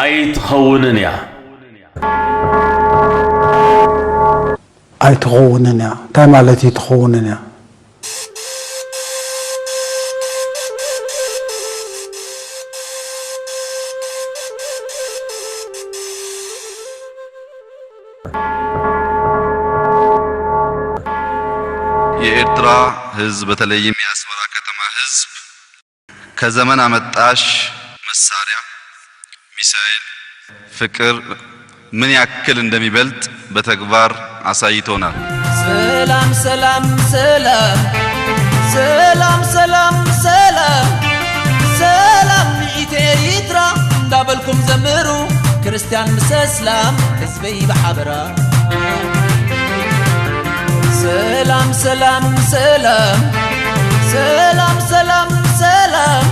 ኣይትኸውንን እያ። ኣይትኸውንን እያ እንታይ ማለት እዩ ትኸውንን እያ? የኤርትራ ህዝብ በተለይም የአስመራ ከተማ ህዝብ ከዘመን አመጣሽ መሳሪያ ሚሳኤል ፍቅር ምን ያክል እንደሚበልጥ በተግባር አሳይቶናል። ሰላም ሰላም ሰላም ሰላም ሰላም ሰላም ሰላም ንኢት ኤሪትራ እንዳበልኩም ዘምሩ ክርስትያን ምስ እስላም ህዝበይ ብሓበራ። ሰላም ሰላም ሰላም ሰላም ሰላም ሰላም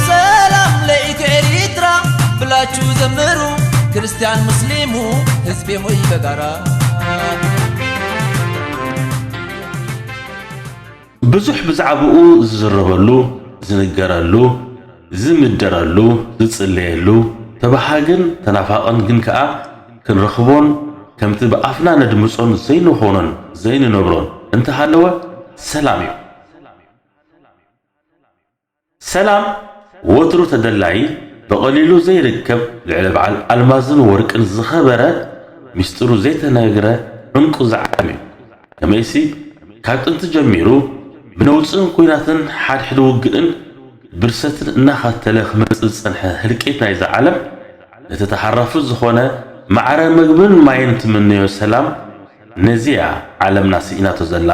ሰላም ለኢት ኤሪትራ ብላችሁ ዘምሩ ክርስትያን ሙስሊሙ ህዝቤ ሆይ በጋራ። ብዙሕ ብዛዕባኡ ዝዝረበሉ፣ ዝንገረሉ፣ ዝምደረሉ፣ ዝጽለየሉ፣ ተባሃግን ተናፋቕን ግን ከኣ ክንረኽቦን ከምቲ ብኣፍና ነድምጾን ዘይንኾኖን ዘይንነብሮን እንተሃለወ ሰላም እዩ። ሰላም ወትሩ ተደላዪ፣ ብቐሊሉ ዘይርከብ፣ ልዕሊ በዓል ኣልማዝን ወርቅን ዝኸበረ፣ ሚስጥሩ ዘይተነግረ ዕንቁ ዝዓለም እዩ። ከመይሲ ካብ ጥንቲ ጀሚሩ ብነውጽን ኲናትን ሓድሕድ ውግእን ብርሰትን እናኸተለ ክመጽእ ዝጸንሐ ህልቂት ናይዛ ዓለም፣ ነቲ ተሃራፊ ዝኾነ ማዕረ መግብን ማይን ትምነዮ ሰላም፣ ነዚያ ዓለምና ስኢናቶ ዘላ።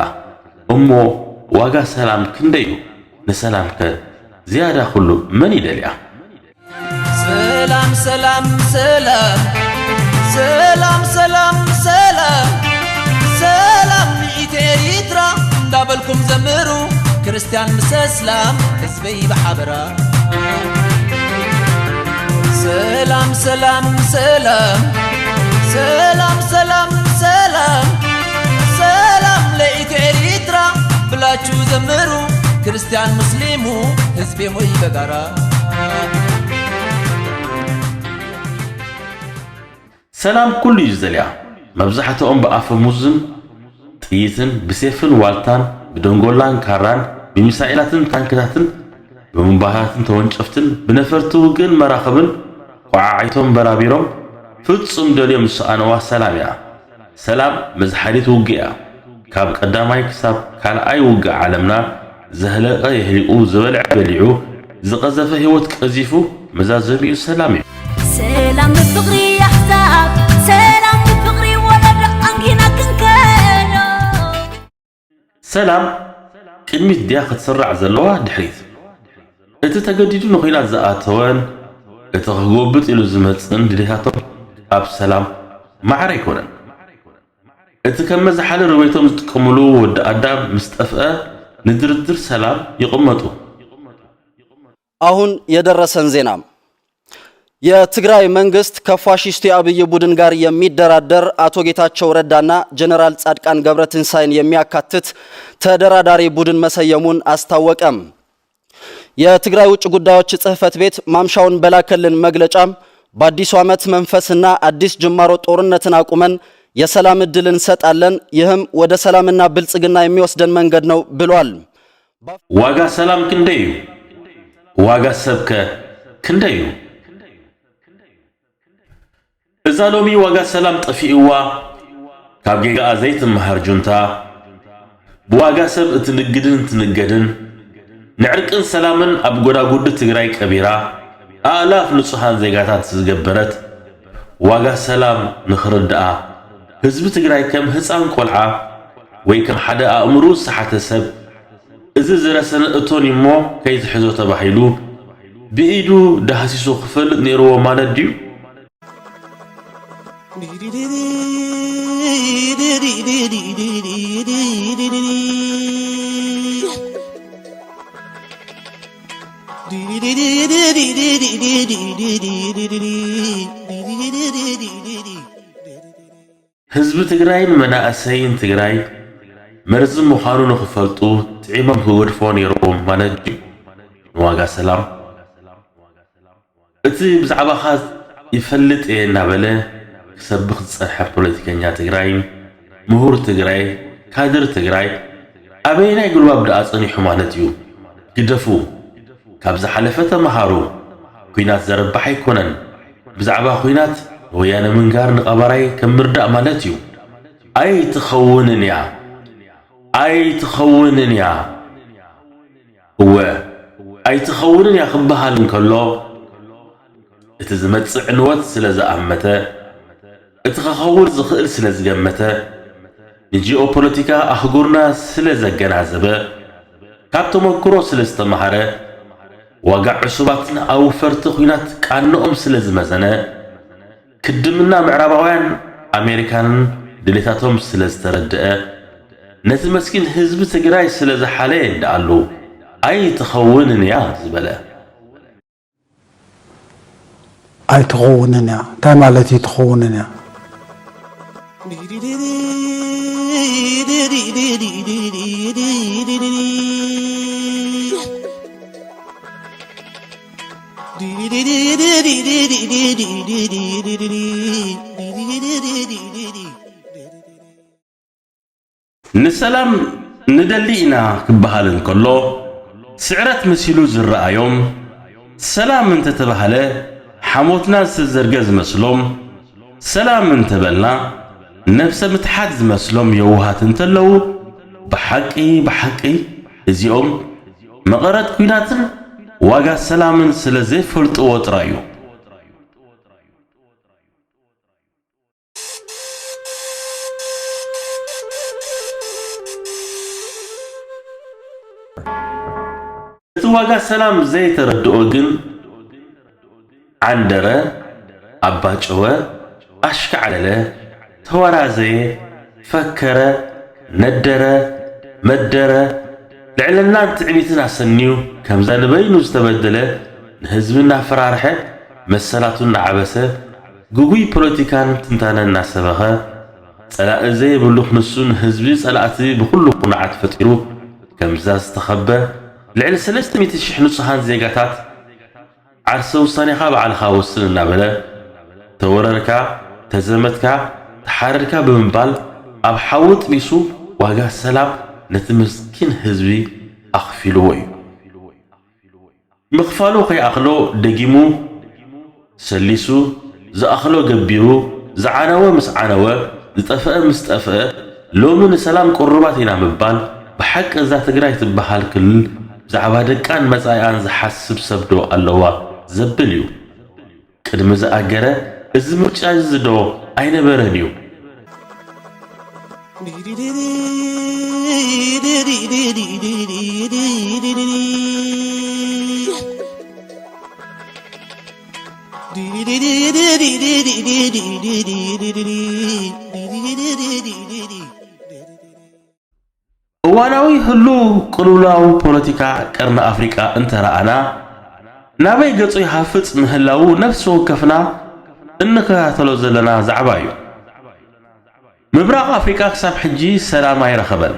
እሞ ዋጋ ሰላም ክንደይ እዩ? ንሰላምከ ዝያዳ ኩሉ መን ይደልያ? ሰላም ሰላም ሰላም ሰላም ሰላም ሰላም ንኢት ኤሪትራ እንዳበልኩም ዘምሩ ክርስትያን ምስ እስላም ህዝበይ ብሓበራ። ሰላም ሰላም ሰላም ሰላም ሰላም ሰላም ሰላም ለኢት ኤሪትራ ብላችሁ ዘምሩ ክርስትያን ሙስሊሙ ህዝቤ ሆይ በጋራ። ሰላም ኩሉ እዩ ዝደልያ። መብዛሕትኦም ብኣፈሙዝን ጥይትን፣ ብሴፍን ዋልታን፣ ብደንጎላን ካራን፣ ብሚሳኤላትን ታንክታትን፣ ብቡምባታትን ተወንጨፍትን፣ ብነፈርቲ ውግእን መራኽብን ኳዓዒቶም በራቢሮም፣ ፍጹም ደልዮም ዝሰኣነዋ ሰላም እያ። ሰላም መዝሓሊት ውግእ እያ። ካብ ቀዳማይ ክሳብ ካልኣይ ውግእ ዓለምና ዘህለቐ የህሊቑ፣ ዝበልዐ በሊዑ፣ ዝቐዘፈ ህይወት ቀዚፉ መዛዘሚኡ ሰላም እዩ። ሰላም ብፍቕሪ ኣሕዛብ ሰላም ብፍቕሪ ወለዶ ኣንጊና ክንከዶ። ሰላም ቅድሚት ድያ ክትስራዕ ዘለዋ ድሕሪት? እቲ ተገዲዱ ንኹናት ዝኣተወን እቲ ክጎብጥ ኢሉ ዝመጽእን ድሌታቶም ኣብ ሰላም ማዕረ ኣይኮነን። እቲ ከም መዝሓሊ ርበይቶም ዝጥቀምሉ ወዲ ኣዳም ምስ ጠፍአ ንድርድር ሰላም ይቕመጡ። አሁን የደረሰን ዜና። የትግራይ መንግስት ከፋሽስቱ የአብይ ቡድን ጋር የሚደራደር አቶ ጌታቸው ረዳና ጀነራል ጻድቃን ገብረትንሳኤን የሚያካትት ተደራዳሪ ቡድን መሰየሙን አስታወቀም። የትግራይ ውጭ ጉዳዮች ጽህፈት ቤት ማምሻውን በላከልን መግለጫ በአዲሱ ዓመት መንፈስና አዲስ ጅማሮ ጦርነትን አቁመን የሰላም እድል እንሰጣለን፣ ይህም ወደ ሰላምና ብልጽግና የሚወስደን መንገድ ነው ብሏል። ዋጋ ሰላም ክንደይ እዩ? ዋጋ ሰብከ ክንደይ እዩ? እዛ ሎሚ ዋጋ ሰላም ጠፊእዋ ካብ ጌጋኣ ዘይትመሃር ጁንታ፣ ብዋጋ ሰብ እትንግድን ትንገድን፣ ንዕርቅን ሰላምን ኣብ ጎዳጉዲ ትግራይ ቀቢራ፣ ኣእላፍ ንጹሃን ዜጋታት ዝገበረት፣ ዋጋ ሰላም ንኽርድኣ፣ ህዝቢ ትግራይ ከም ህጻን ቆልዓ ወይ ከም ሓደ ኣእምርኡ ዝሰሓተ ሰብ፣ እዚ ዝረሰነ እቶን እዩሞ ከይትሕዞ ተባሂሉ፣ ብኢዱ ዳህሲሱ ክፈልጥ ነይርዎ ማለት ድዩ? ህዝቢ ትግራይን መናእሰይን ትግራይ መርዚ ምዃኑ ንኽፈልጡ ጥዒሞም ክገድፍዎ ነይርዎም ማለት ድዩ ንዋጋ ሰላም? እቲ ብዛዕባኻ ይፈልጥ እየ እናበለ ክሰብኽ ዝጸንሐ ፖለቲከኛ ትግራይ፣ ምሁር ትግራይ፣ ካድር ትግራይ ኣበየናይ ጉልባብ ደኣ ጸኒሑ ማለት እዩ? ግደፉ። ካብ ዝሓለፈ ተመሃሩ። ኲናት ዘረባሕ ኣይኮነን። ብዛዕባ ኲናት ንወያነ ምንጋር ንቐባራይ ከም ምርዳእ ማለት እዩ። ኣይትኸውንን እያ። ኣይትኸውንን እያ። እወ፣ ኣይትኸውንን እያ ክበሃል እንከሎ፣ እቲ ዝመጽእ ዕንወት ስለ ዝኣመተ፣ እቲ ክኸውን ዝኽእል ስለ ዝገመተ፣ ንጂኦፖለቲካ ኣህጉርና ስለ ዘገናዘበ፣ ካብ ተመክሮ ስለ ዝተማሃረ፣ ዋጋ ዕሱባትን ኣውፈርቲ ኲናት ቃንኦም ስለ ዝመዘነ፣ ክድምና ምዕራባውያን ኣሜሪካንን ድሌታቶም ስለ ዝተረድአ፣ ነቲ መስኪን ህዝቢ ትግራይ ስለ ዝሓለየ እንደኣሉ ኣይትኸውንን እያ ዝበለ። ኣይትኸውንን እያ እንታይ ማለት እዩ ትኸውንን እያ? ንሰላም ንደሊ ኢና ክበሃል እንከሎ፣ ስዕረት መሲሉ ዝረኣዮም፣ ሰላም እንተተባህለ ሓሞትና ዝተዘርገ ዝመስሎም፣ ሰላም እንተበልና ነብሰ ምትሓት ዝመስሎም የዋሃት እንተለዉ፣ ብሓቂ ብሓቂ እዚኦም መቐረት ኲናትን ዋጋ ሰላምን ስለ ዘይፈልጥዎ ጥራይ እዩ። እቲ ዋጋ ሰላም ዘይተረድኦ ግን ዓንደረ፣ ኣባጨወ፣ ኣሽካዕለለ፣ ተወራዘየ፣ ፈከረ፣ ነደረ፣ መደረ፣ ልዕልናን ትዕቢትን ኣሰንዩ ከምዛ ንበይኑ ዝተበደለ ንህዝቢ እናፈራርሐ መሰላቱ እናዓበሰ ግጉይ ፖለቲካን ትንታነን እናሰበኸ፣ ጸላኢ ዘይብሉ ክንሱ ንህዝቢ ጸላእቲ ብኹሉ ኩርናዓት ፈጢሩ፣ ከምዛ ዝተኸበ ልዕሊ ሰለስተ ሚእቲ ሽሕ ንጹሃን ዜጋታት ዓርሰ ውሳኔኻ ባዕልኻ ወስን እናበለ፣ ተወረርካ፣ ተዘመትካ፣ ተሓረድካ ብምባል ኣብ ሓዊ ጥቢሱ ዋጋ ሰላም ነቲ ምስኪን ህዝቢ ኣኽፊልዎ እዩ። ምኽፋሉ ከይኣኽሎ ደጊሙ ሰሊሱ፣ ዝኣኽሎ ገቢሩ፣ ዝዓነወ ምስ ዓነወ፣ ዝጠፍአ ምስ ጠፍአ፣ ሎሚ ንሰላም ቅሩባት ኢና ምባል፣ ብሓቂ እዛ ትግራይ ትበሃል ክልል ብዛዕባ ደቃን መጻኢኣን ዝሓስብ ሰብ ዶ ኣለዋ ዘብል እዩ። ቅድሚ ዝኣገረ እዚ ምርጫ እዚ ዶ ኣይነበረን እዩ? እዋናዊ ህሉው ቅልውላው ፖለቲካ ቀርኒ ኣፍሪቃ እንተረኣና፣ ናበይ ገጹ ይሃፍጽ ምህላዉ ነፍሲ ወከፍና እንከታተሎ ዘለና ዛዕባ እዩ። ምብራቕ ኣፍሪቃ ክሳብ ሕጂ ሰላም ኣይረኸበን።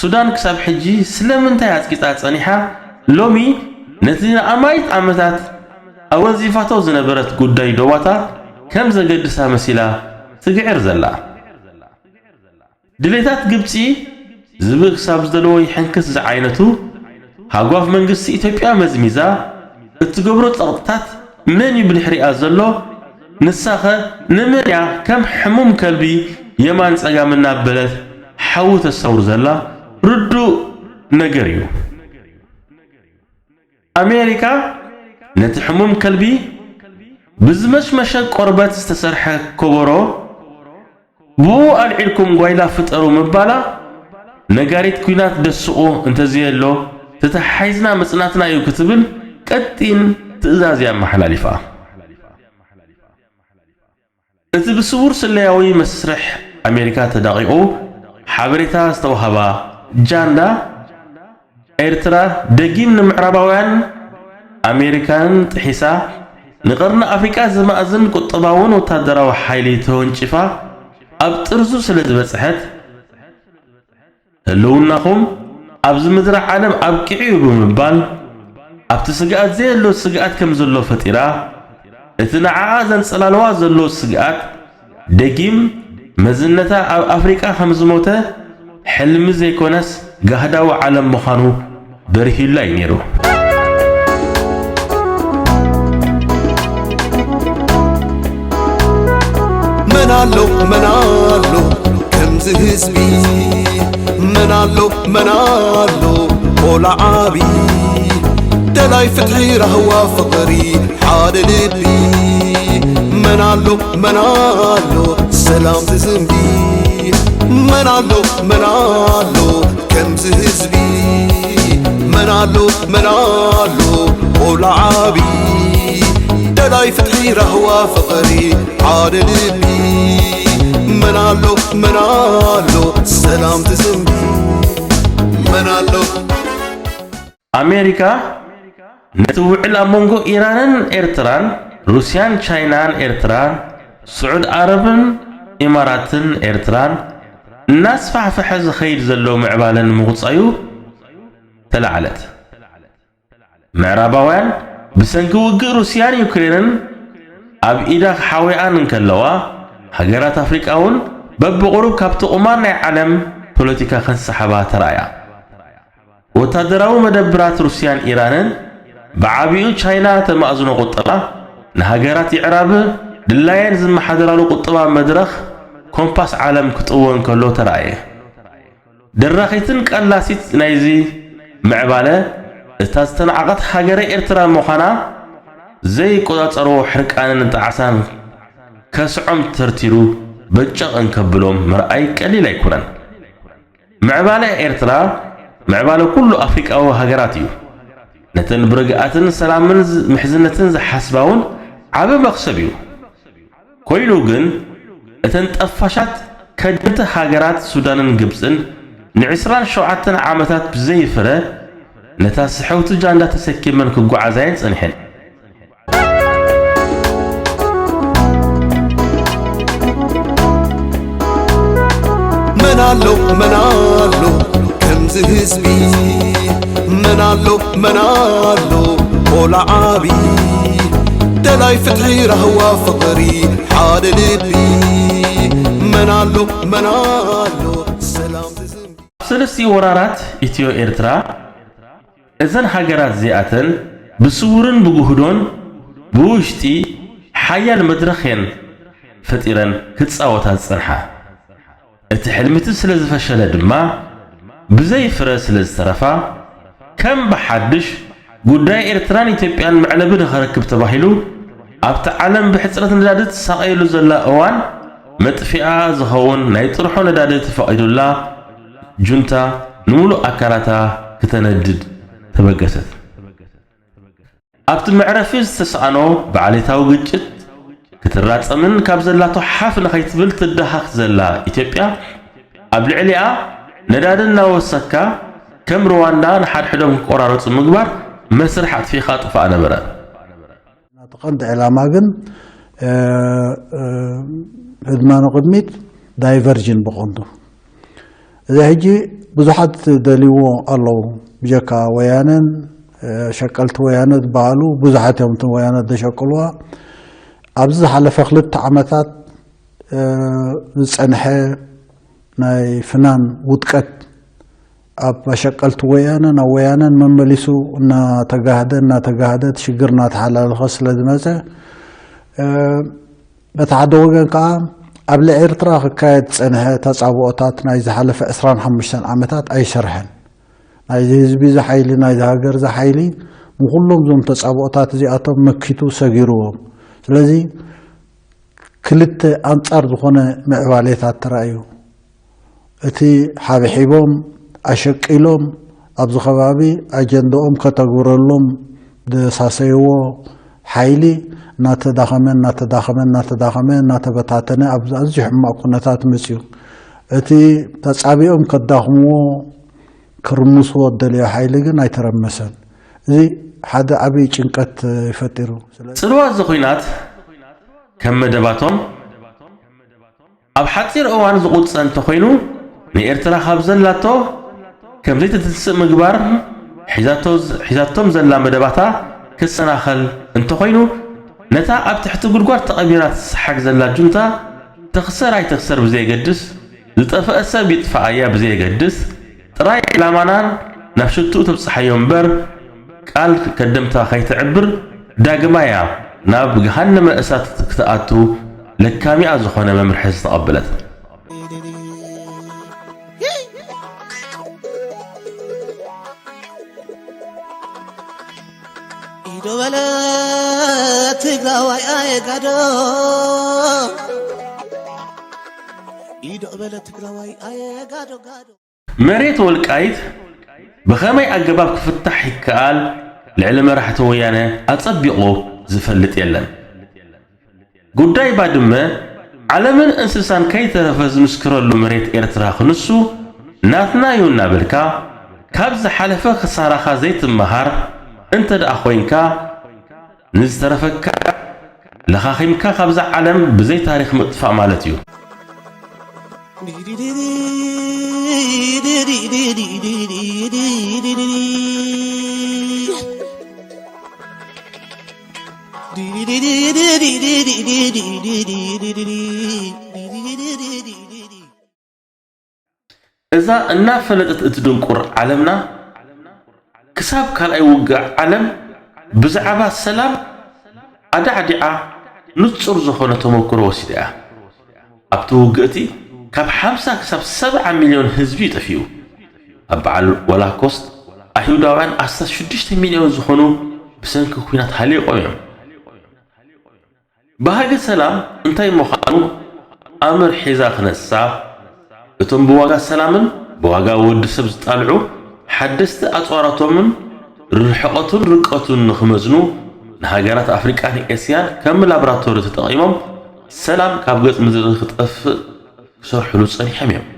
ሱዳን ክሳብ ሕጂ ስለምንታይ ኣጽቂጣ ጸኒሓ፣ ሎሚ ነቲ ንኣማኢት ዓመታት ኣወንዚፋቶ ዝነበረት ጉዳይ ዶባታ ከም ዘገድሳ መሲላ ትግዕር ዘላ? ድሌታት ግብጺ ዝብኢ ክሳብ ዝደለዎ ይሕንክስ ዝዓይነቱ፣ ሃጓፍ መንግስቲ ኢትዮጵያ መዝሚዛ እትገብሮ ጸቕጥታት መን እዩ ብድሕሪኣ ዘሎ? ንሳኸ ንመን እያ ከም ሕሙም ከልቢ የማን ጸጋም እናበለት ሓዊ ተሳውር ዘላ? ርዱእ ነገር እዩ። ኣሜሪካ ነቲ ሕሙም ከልቢ ብዝመሽመሸ ቆርበት ዝተሰርሐ ኮቦሮ ብኡ ኣልዒልኩም ጓይላ ፍጠሩ ምባላ፣ ነጋሪት ኲናት ደስቑ እንተዘየሎ ተተሓሒዝና ምጽናትና እዩ ክትብል ቀጢን ትእዛዝ እያ ኣመሓላሊፋ። እቲ ብስዉር ስለያዊ መስርሕ ኣሜሪካ ተዳቒቑ ሓበሬታ ዝተዋህባ ጃንዳ፣ ኤርትራ ደጊም ንምዕራባውያን ኣሜሪካን ጥሒሳ ንቐርኒ ኣፍሪቃ ዝማእዝን ቁጠባውን ወታደራዊ ሓይሊ ተወንጪፋ ኣብ ጥርዙ ስለ ዝበጽሐት፣ ህልውናኹም ኣብዚ ምድሪ ዓለም ኣብቂዑ እዩ ብምባል ኣብቲ ስግኣት ዘየሎ ስግኣት ከም ዘሎ ፈጢራ፣ እቲ ንዓኣ ዘንጸላልዋ ዘሎ ስግኣት ደጊም መዝነታ ኣብ ኣፍሪቃ ከም ዝሞተ ሕልሚ ዘይኮነስ ጋህዳዊ ዓለም ምዃኑ በሪሂላ እዩ ነይሩ። መን ኣሎ መን ኣሎ ከምዚ ህዝቢ? መን ኣሎ መን ኣሎ ቆልዓ ዓቢ ደላይ ፍትሒ ራህዋ ፍቕሪ ሓደ ልቢ? መን ኣሎ መን ኣሎ ሰላም ዝዝንቢ? መን ኣሎ መን ኣሎ ከምዚ ህዝቢ? መን ኣሎ መን ኣሎ ቆልዓ ዓቢ ደላይ ፍትሒ ራህዋ ፍቕሪ ሓደ ልቢ? መን ኣሎ መን ኣሎ ሰላም ዝዝንቢ? መን ኣሎ ኣሜሪካ ነቲ ውዕል ኣብ መንጎ ኢራንን ኤርትራን፣ ሩስያን ቻይናን ኤርትራን፣ ስዑድ ዓረብን ኢማራትን ኤርትራን እናስፋሕፈሐ ዝኸይድ ዘሎ ምዕባለ ንምቑጻዩ ተላዕለት። ምዕራባውያን ብሰንኪ ውግእ ሩስያን ዩክሬንን ኣብ ኢዳ ክሓውያን እንከለዋ፣ ሃገራት ኣፍሪቃ እውን በብቑሩብ ካብቲ ቁማር ናይ ዓለም ፖለቲካ ከንሰሓባ ተራእያ። ወታደራዊ መደብራት ሩስያን ኢራንን ብዓቢኡ ቻይና ተማእዝኖ ቁጠባ ንሃገራት ይዕራብ ድላየን ዝመሓደራሉ ቁጠባ መድረኽ ኮምፓስ ዓለም ክጥወ እንከሎ ተራእየ። ደራኺትን ቀላሲት ናይዚ ምዕባለ እታ ዝተናዕቐት ሃገረ ኤርትራ ምዃና ዘይቆጻጸርዎ ሕርቃንን ጣዕሳን ከስዖም ተርቲሩ በጨቕ እንከብሎም ምርኣይ ቀሊል ኣይኮነን። ምዕባለ ኤርትራ ምዕባለ ኩሉ ኣፍሪቃዊ ሃገራት እዩ። ነተን ብርግኣትን ሰላምን ዝ- ምሕዝነትን ዝሓስባ እውን ዓቢ መኽሰብ እዩ። ኮይኑ ግን እተን ጠፋሻት ከደምቲ ሃገራት ሱዳንን ግብጽን ንዕስራን ሸውዓተን ዓመታት ብዘይፍረ ነታ ስሕውቲ ጃንዳ ተሰኪመን ክጓዓዛየን ጸኒሐን። መን ኣሎ መን ኣሎ ከምዚ ህዝቢ? መን ኣሎ መን ኣሎ ቆልዓ ዓቢ ደላይ ፍትሒ ራህዋ ፍቕሪ ሓደ ልቢ? መን ኣሎ መን ኣሎ ሰላም ዝዝንቢ? ኣብ ሰለስቲኡ ወራራት ኢትዮ ኤርትራ እዘን ሃገራት እዚኣተን ብስውርን ብጉህዶን ብውሽጢ ሓያል መድረኽ እየን ፈጢረን ክጻወታ ዝጸንሓ። እቲ ሕልሚ እቲ ስለ ዝፈሸለ ድማ ብዘይ ፍረ ስለ ዝተረፋ ከም ብሓድሽ ጉዳይ ኤርትራን ኢትዮጵያን መዕለቢ ንኸረክብ ተባሂሉ ኣብቲ ዓለም ብሕጽረት ነዳዲ ትሳቐየሉ ዘላ እዋን መጥፊኣ ዝኸውን ናይ ጥርሖ ነዳዲ ተፈቒዱላ ጁንታ ንምሉእ ኣካላታ ክተነድድ ተበገሰት። ኣብቲ መዕረፊ ዝተሰኣኖ ብዓሌታዊ ግጭት ክትራጸምን ካብ ዘላቶ ሓፍ ንኸይትብል ትደሃኽ ዘላ ኢትዮጵያ ኣብ ልዕሊኣ ነዳዲ እናወሰካ ከም ሩዋንዳ ንሓድሕዶም ክቆራረጹ ምግባር መስርሕ ኣጥፊእኻ ጥፋእ ነበረ። ናቲ ቀንዲ ዕላማ ግን ህድማ ንቕድሚት ዳይቨርጅን ብቐንዱ እዚ ሕጂ ብዙሓት ደልይዎ ኣለዉ ብጀካ ወያነን ሸቀልቲ ወያነ ዝበሃሉ ብዙሓት እዮም እቶም ወያነ ዘሸቅልዋ ኣብዚ ዝሓለፈ ክልተ ዓመታት ዝፀንሐ ናይ ፍናን ውድቀት ኣብ ኣሸቀልቲ ወያነ ናብ ወያነን መመሊሱ እናተጋህደ እናተጋህደ እቲ ሽግር እናተሓላለኸ ስለ ዝመፀ በቲ ሓደ ወገን ከዓ ኣብ ልዕሊ ኤርትራ ክካየድ ዝፀንሐ ተፃብኦታት ናይ ዝሓለፈ ዕስራን ሓሙሽተን ዓመታት ኣይሰርሐን ናይዚ ህዝቢ እዚ ሓይሊ ናይዚ ሃገር እዚ ሓይሊ ንኩሎም እዞም ተፃብኦታት እዚኣቶም መኪቱ ሰጊርዎም ስለዚ ክልተ ኣንጻር ዝኾነ ምዕባሌታት ተራእዩ። እቲ ሓብሒቦም ኣሸቂሎም ኣብዚ ከባቢ ኣጀንደኦም ከተግብረሎም ዝሳሰይዎ ሓይሊ እናተዳኸመ እናተዳኸመ እናተዳኸመ እናተበታተነ ኣብዚ ኣዝዩ ሕማቕ ኩነታት መፅዩ። እቲ ተፃቢኦም ከዳኽምዎ ክርምስዎ ዝደለዮ ሓይሊ ግን ኣይተረመሰን። እዚ ሓደ ዓብዪ ጭንቀት ይፈጢሩ። ጽልዋ እዚ ኹናት ከም መደባቶም ኣብ ሓጺር እዋን ዝቑጸ እንተኾይኑ ንኤርትራ ካብ ዘላቶ ከም ዘይትትንስእ ምግባር ሒዛቶም ዘላ መደባታ ክሰናኸል እንተኾይኑ ነታ ኣብ ትሕቲ ጉድጓድ ተቐቢራ ትሰሓግ ዘላ ጁንታ ትኽሰር ኣይትኽሰር ብዘየገድስ፣ ዝጠፍአ ሰብ ይጥፍኣያ ብዘየገድስ፣ ጥራይ ዕላማናን ናብ ሽትኡ ተብጽሓዮ እምበር፣ ቃል ከደምታ ከይትዕብር፣ ዳግማያ ናብ ገሃነመ እሳት ክትኣቱ ለካሚኣ ዝኾነ መምርሒ ዝተቐበለት። ኢዶ በለ ትግራዋይ ኣየ ጋዶ፣ ኢዶ በለ ትግራዋይ ኣየ ጋዶ ጋዶ። መሬት ወልቃይት ብኸመይ ኣገባብ ክፍታሕ ይከኣል ልዕሊ መራሕቲ ወያነ ኣጸቢቑ ዝፈልጥ የለን። ጉዳይ ባድመ ዓለምን እንስሳን ከይተረፈ ዝምስክረሉ መሬት ኤርትራ ክንሱ ናትና እዩ እናበልካ ካብ ዝሓለፈ ክሳራኻ ዘይትመሃር እንተ ደኣ ኮይንካ ንዝተረፈካ ለኻኺምካ ካብዛ ዓለም ብዘይ ታሪኽ ምጥፋእ ማለት እዩ። እዛ እናፈለጠት እትድንቁር ዓለምና ክሳብ ካልኣይ ውግእ ዓለም ብዛዕባ ሰላም ኣዳዕዲዓ ንጹር ዝኾነ ተመክሮ ወሲዳ እያ። ኣብቲ ውግእ እቲ ካብ ሓምሳ ክሳብ ሰብዓ ሚልዮን ህዝቢ እዩ ጠፊኡ። ኣብ በዓል ሆሎኮስት ኣይሁዳውያን ኣስታት ሽዱሽተ ሚልዮን ዝኾኑ ብሰንኪ ኲናት ሃሊቖም እዮም። ባህጊ ሰላም እንታይ ምዃኑ ኣምር ሒዛ ክነሳ፣ እቶም ብዋጋ ሰላምን ብዋጋ ወዲ ሰብ ዝጣልዑ ሓደስቲ ኣጽዋራቶምን ርሕቐቱን ርቀቱን ንኽመዝኑ ንሃገራት ኣፍሪቃን ኤስያን ከም ላብራቶሪ ተጠቒሞም ሰላም ካብ ገጽ ምድሪ ክጠፍእ ክሰርሕሉ ጸኒሖም እዮም።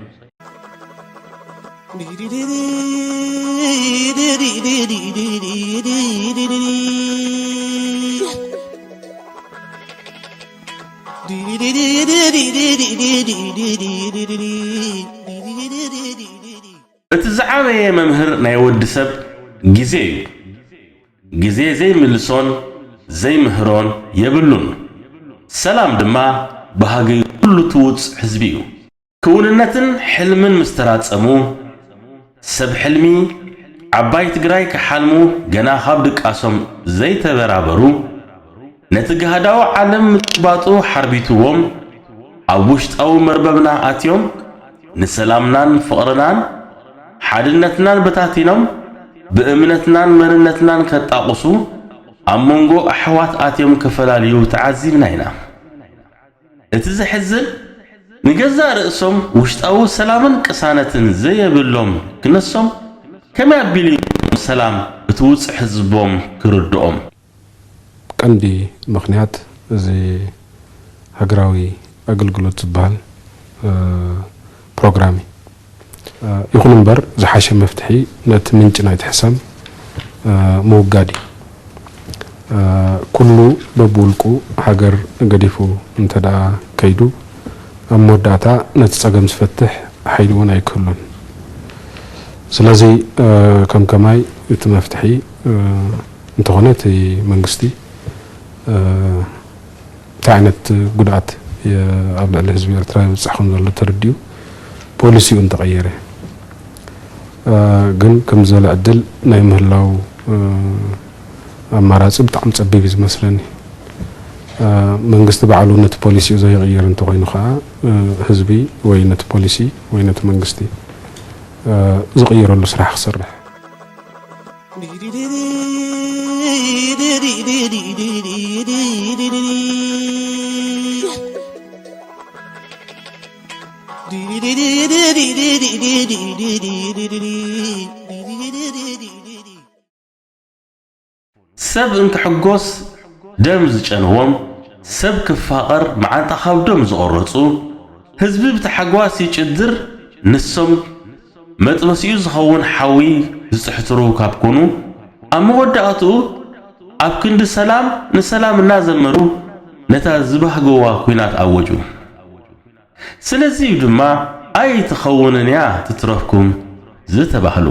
እቲ ዝዓበየ መምህር ናይ ወዲ ሰብ ግዜ እዩ። ግዜ ዘይምልሶን ዘይምህሮን የብሉን። ሰላም ድማ ባህጊ ኩሉ ትውጽ ህዝቢ እዩ። ክውንነትን ሕልምን ምስ ተራጸሙ፣ ሰብ ሕልሚ ዓባይ ትግራይ ክሓልሙ ገና ካብ ድቃሶም ዘይተበራበሩ፣ ነቲ ጋህዳዊ ዓለም ምጭባጡ ሓርቢትዎም፣ ኣብ ውሽጣዊ መርበብና ኣትዮም፣ ንሰላምናን ፍቕርናን ሓድነትናን በታቲኖም፣ ብእምነትናን መንነትናን ከጣቑሱ፣ ኣብ መንጎ ኣሕዋት ኣትዮም ክፈላልዩ ተዓዚብና ኢና። እቲ ዘሕዝን፣ ንገዛእ ርእሶም ውሽጣዊ ሰላምን ቅሳነትን ዘየብሎም ክነሶም፣ ከመይ ኣቢሉ ሰላም እቲ ውጹዕ ህዝቦም ክርድኦም? ቀንዲ ምኽንያት እዚ ሃገራዊ ኣገልግሎት ዝበሃል ፕሮግራም እዩ። ይኹን እምበር ዝሓሸ መፍትሒ ነቲ ምንጪ ናይቲ ሕሰም ምውጋድ እዩ። ኩሉ በብውልቁ ሃገር ገዲፉ እንተ ደኣ ከይዱ ኣብ መወዳእታ ነቲ ጸገም ዝፈትሕ ሓይሊ እውን ኣይክህሉን። ስለዚ ከም ከማይ እቲ መፍትሒ እንተኾነ እቲ መንግስቲ እንታይ ዓይነት ጉድኣት ኣብ ልዕሊ ህዝቢ ኤርትራ የብፅሕ ከም ዘሎ ተረዲኡ ፖሊሲኡ እንተቐየረ ግን ከም ዝበለ ዕድል ናይ ምህላው ኣማራፂ ብጣዕሚ ፀቢብ እዩ ዝመስለኒ። መንግስቲ ባዕሉ ነቲ ፖሊሲኡ ዘይቕይር እንተኾይኑ ከዓ ህዝቢ ወይ ነቲ ፖሊሲ ወይ ነቲ መንግስቲ ዝቕይረሉ ስራሕ ክሰርሕ ሰብ እንትሕጎስ ደም ዝጨንዎም፣ ሰብ ክፋቐር መዓንጣ ካብ ደም ዝቖረፁ፣ ህዝቢ ብታሕጓስ ይጭድር፣ ንሶም መጥበሲኡ ዝኸውን ሓዊ ዝፅሕትሩ ካብ ኮኑ፣ ኣብ መወዳእትኡ ኣብ ክንዲ ሰላም ንሰላም እናዘመሩ ነታ ዝባህግዋ ኲናት ኣወጁ። ስለዚ እዩ ድማ ኣይትኸውንን እያ ትትረፍኩም ዝተባህሉ።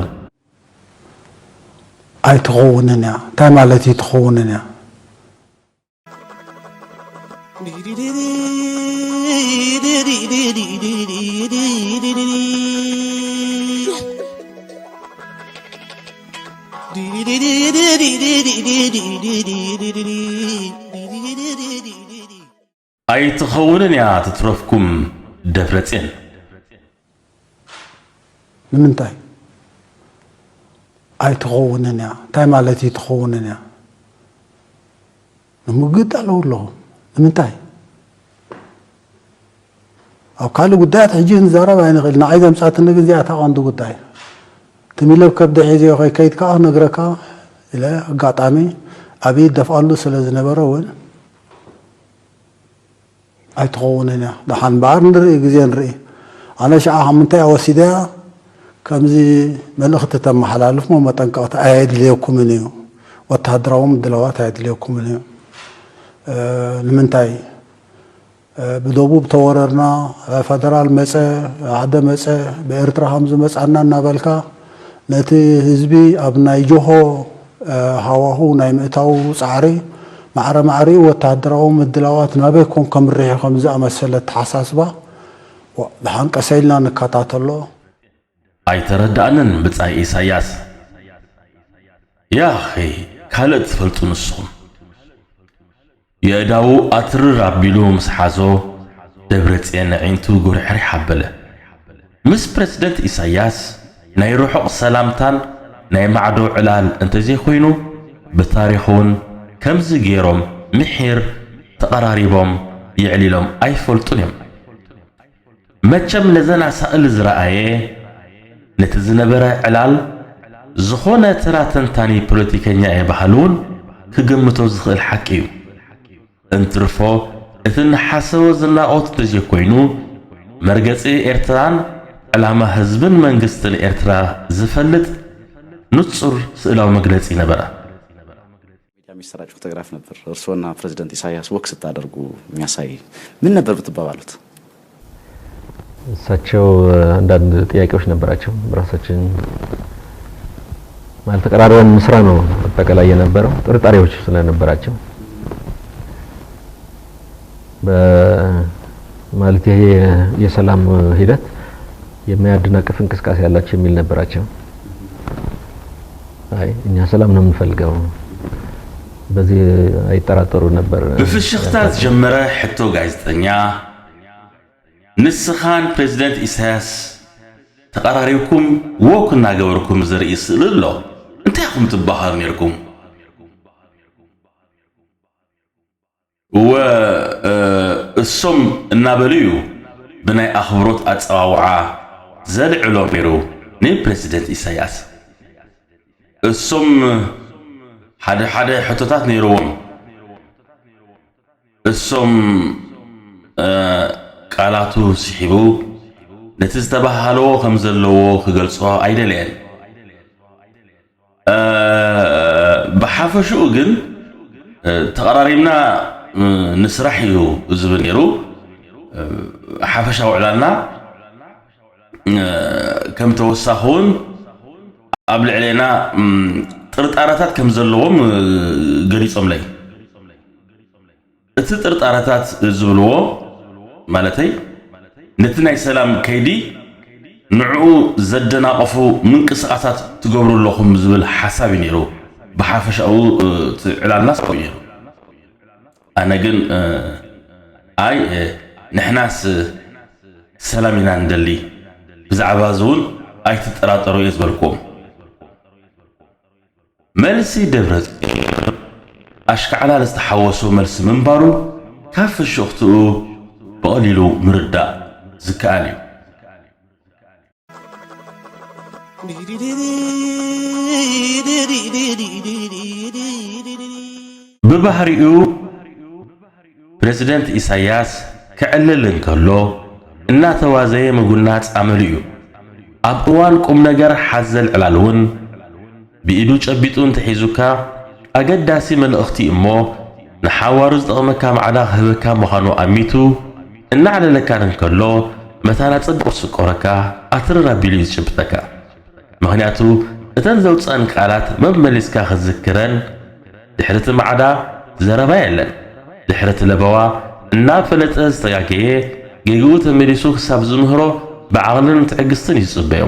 ኣይትኸውንን እያ እንታይ ማለት እዩ ትኸውንን እያ? ኣይትኸውንን እያ ትትረፍኩም ደብረጽዮን። ንምንታይ ኣይትኸውንን እያ? እንታይ ማለት እዩ ትኸውንን እያ? ንምግጥ ኣለዉ ኣለኹም። ንምንታይ? ኣብ ካልእ ጉዳያት ሕጂ ክንዛረብ ኣይንኽእል። ንዓይ ዘምጻትኒ ግን እዚኣ እታ ቀንዲ ጉዳይ። ትም ኢለ ብከብዲ ሒዘዮ ከይከይድ ከኣ ክነግረካ ኢለ ኣጋጣሚ ኣብይ ደፍኣሉ ስለ ዝነበረ እውን ኣይትኸውንን እያ። ደሓን እምበኣር ንርኢ፣ ግዜ ንርኢ። ኣነ ሽዓ ካብ ምንታይ እያ ወሲደያ? ከምዚ መልእኽቲ ተመሓላልፍ እሞ መጠንቀቕታ ኣየድልየኩምን እዩ። ወተሃደራዊ ምድላዋት ኣየድልየኩምን እዩ። እ፣ ንምንታይ? እ፣ ብደቡብ ተወረርና፣ እ፣ ፈደራል መጸ፣ ሓደ መጸ፣ ብኤርትራ ከም ዝመጻና እናበልካ ነቲ ህዝቢ ኣብ ናይ ጆሆ፣ እ፣ ሃዋሁ ናይ ምእታው ጻዕሪ ማዕረ ማዕሪኡ ወተሃደራዊ ምድላዋት ናበይ ኮን ከምርሕ እዩ ከም ዝኣመሰለ ኣተሓሳስባ፣ ዋ፣ ደሓን ቀሰ ኢልና ንከታተሎ። ኣይተረዳእንን ብጻይ ኢሳያስ። ያኺ ካልእ ትፈልጡ ንስኹም። የእዳዉ ኣትርር ኣቢሉ ምስ ሓዞ፣ ደብረጽዮን ኣዒንቱ ጉርሕሪሕ ኣበለ። ምስ ፕረዚደንት ኢሳያስ ናይ ርሑቕ ሰላምታን ናይ ማዕዶ ዕላል እንተዘይኮይኑ፣ ብታሪኽ እውን ከምዚ ገይሮም ምሒር ተቐራሪቦም የዕሊሎም ኣይፈልጡን እዮም። መቸም ነዘን ኣሳእል ዝረኣየ፣ ነቲ ዝነበረ ዕላል ዝኾነ ተራ ተንታኒ ፖለቲከኛ እየ በሃሊ እውን ክግምቶ ዝኽእል ሓቂ እዩ። እንትርፎ እቲ እናሓሰወ ዝናቖት ተዘይኮይኑ፣ መርገጺ ኤርትራን ዕላማ ህዝብን መንግስትን ኤርትራ ዝፈልጥ ንጹር ስእላዊ መግለጺ ነበረ። ሚዲያ የሚሰራጭ ፎቶግራፍ ነበር። እርስዎና ፕሬዚደንት ኢሳያስ ወክ ስታደርጉ የሚያሳይ ምን ነበር ብትባባሉት? እሳቸው አንዳንድ ጥያቄዎች ነበራቸው። ራሳችን ማለት ተቀራርበን እንስራ ነው አጠቃላይ የነበረው ጥርጣሬዎች ስለነበራቸው በ- ማለት ይሄ የሰላም ሂደት የሚያደናቅፍ እንቅስቃሴ ያላቸው የሚል ነበራቸው። አይ እኛ ሰላም ነው የምንፈልገው፣ በዚህ አይጠራጠሩ ነበር። ብፍሽኽታ ዝጀመረ ሕቶ ጋዜጠኛ፣ ንስኻን ፕሬዚደንት ኢሳያስ ተቐራሪብኩም ወክ እናገበርኩም ዘርኢ ስእሊ ኣሎ። እንታይ ኢኹም ትበሃሉ ነይርኩም? እወ፣ እ፣ እሶም እናበሉ እዩ ብናይ ኣኽብሮት ኣጸዋውዓ ዘልዕሎ ነይሩ ንፕሬዚደንት ኢሳያስ። እሶም ሓደ ሓደ ሕቶታት ነይርዎም። እሶም፣ እ፣ ቃላቱ ስሒቡ ነቲ ዝተባሃለዎ ከም ዘለዎ ክገልጾ ኣይደለየን። እ፣ ብሓፈሽኡ ግን፣ እ፣ ተቐራሪብና፣ እ፣ ንስራሕ እዩ ዝብል ነይሩ። እ፣ ሓፈሻዊ ዕላልና፣ እ፣ ከም ተወሳኺ እውን ኣብ ልዕሌና፣ እም፣ ጥርጣረታት ከም ዘለዎም፣ እ፣ ገሊጾምለይ። እቲ ጥርጣረታት ዝብልዎ፣ ማለተይ፣ ነቲ ናይ ሰላም ከይዲ ንዕኡ ዘደናቐፉ ምንቅስቓሳት ትገብሩ ኣለኹም ዝብል ሓሳብ እዩ ነይሩ። ብሓፈሻኡ፣ እ፣ እቲ ዕላልና ሰብኣዊ ነይሩ። ኣነ ግን፣ እ፣ ኣይ፣ እ፣ ንሕናስ ሰላም ኢና ንደሊ፣ ብዛዕባ እዚ እውን ኣይትጠራጠሩ እየ ዝበልኩዎም። መልሲ ደብረጽዮን ኣሽካዕላል ዝተሓወሶ መልሲ ምንባሩ ካብ ፍሽኽትኡ ብቐሊሉ ምርዳእ ዝከኣል እዩ። ብባህሪኡ ፕረዚደንት ኢሳያስ ክዕልል እንከሎ እናተዋዘየ ምጉናጽ ኣመሉ እዩ። ኣብ እዋን ቁም ነገር ሓዘል ዕላል እውን ብኢዱ ጨቢጡ እንተሒዙካ ኣገዳሲ መልእኽቲ እሞ ንሓዋሩ ዝጠቕመካ ማዕዳ ክህበካ ምዃኑ ኣሚቱ እናዕለለካ እንከሎ መታን ኣጸቢቑ ዝስቆረካ ኣትርር ኣቢሉ እዩ ዝጭብጠካ። ምኽንያቱ እተን ዘውጽኣን ቃላት መመሊስካ ክትዝክረን ድሕሪ እቲ ማዕዳ ዘረባ የለን። ድሕሪ እቲ ለበዋ እናፈለጠ ዝተጋገየ፣ ጌግኡ ተመሊሱ ክሳብ ዝምህሮ ብዓቕልን ትዕግስትን እዩ ዝጽበዮ።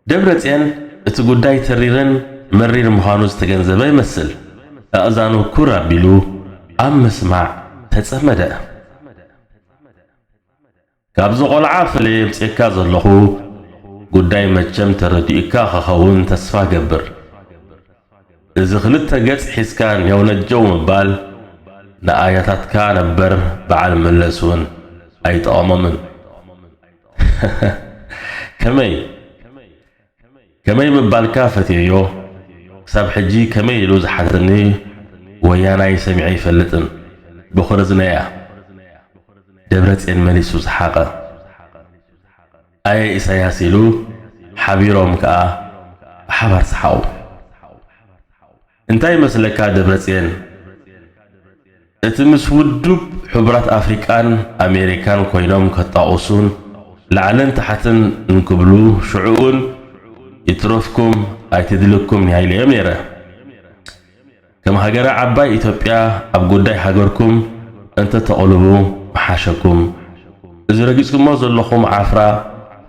ደብረጽዮን እቲ ጉዳይ ተሪርን መሪር ምዃኑ ዝተገንዘበ ይመስል። ኣእዛኑ ኩር ኣቢሉ ኣብ ምስማዕ ተጸመደ። ካብዚ ቆልዓ ፈለየ የምጽኤካ ዘለኹ ጉዳይ መቸም ተረዲኡካ ክኸውን ተስፋ ገብር። እዚ ክልተ ገጽ ሒዝካ ኔው ነጀው ምባል ንኣያታትካ ነበር በዓል መለስ እውን ኣይጠቐሞምን። ከመይ? ከመይ ምባልካ ፈትየዮ። ክሳብ ሕጂ ከመይ ኢሉ ዝሓተኒ ወያናይ ሰሚዐ ይፈልጥን። ብኹርዝነያ። ደብረጽዮን መሊሱ ዝሓቐ። ኣየ ኢሳያስ ኢሉ ሓቢሮም ከኣ ብሓባር ሰሓቑ። እንታይ ይመስለካ ደብረጽዮን? እቲ ምስ ውድብ ሕቡራት ኣፍሪቃን ኣሜሪካን ኮይኖም ከጣቑሱን ላዕልን ታሕትን እንክብሉ ሽዑ እውን ይትረፍኩም ኣይትድልኩም ኢለዮም ነይረ። ከም ሃገረ ዓባይ ኢትዮጵያ ኣብ ጉዳይ ሃገርኩም እንተ ተቕልቡ ምሓሸኩም። እዚ ረጊጽኩሞ ዘለኹም ዓፍራ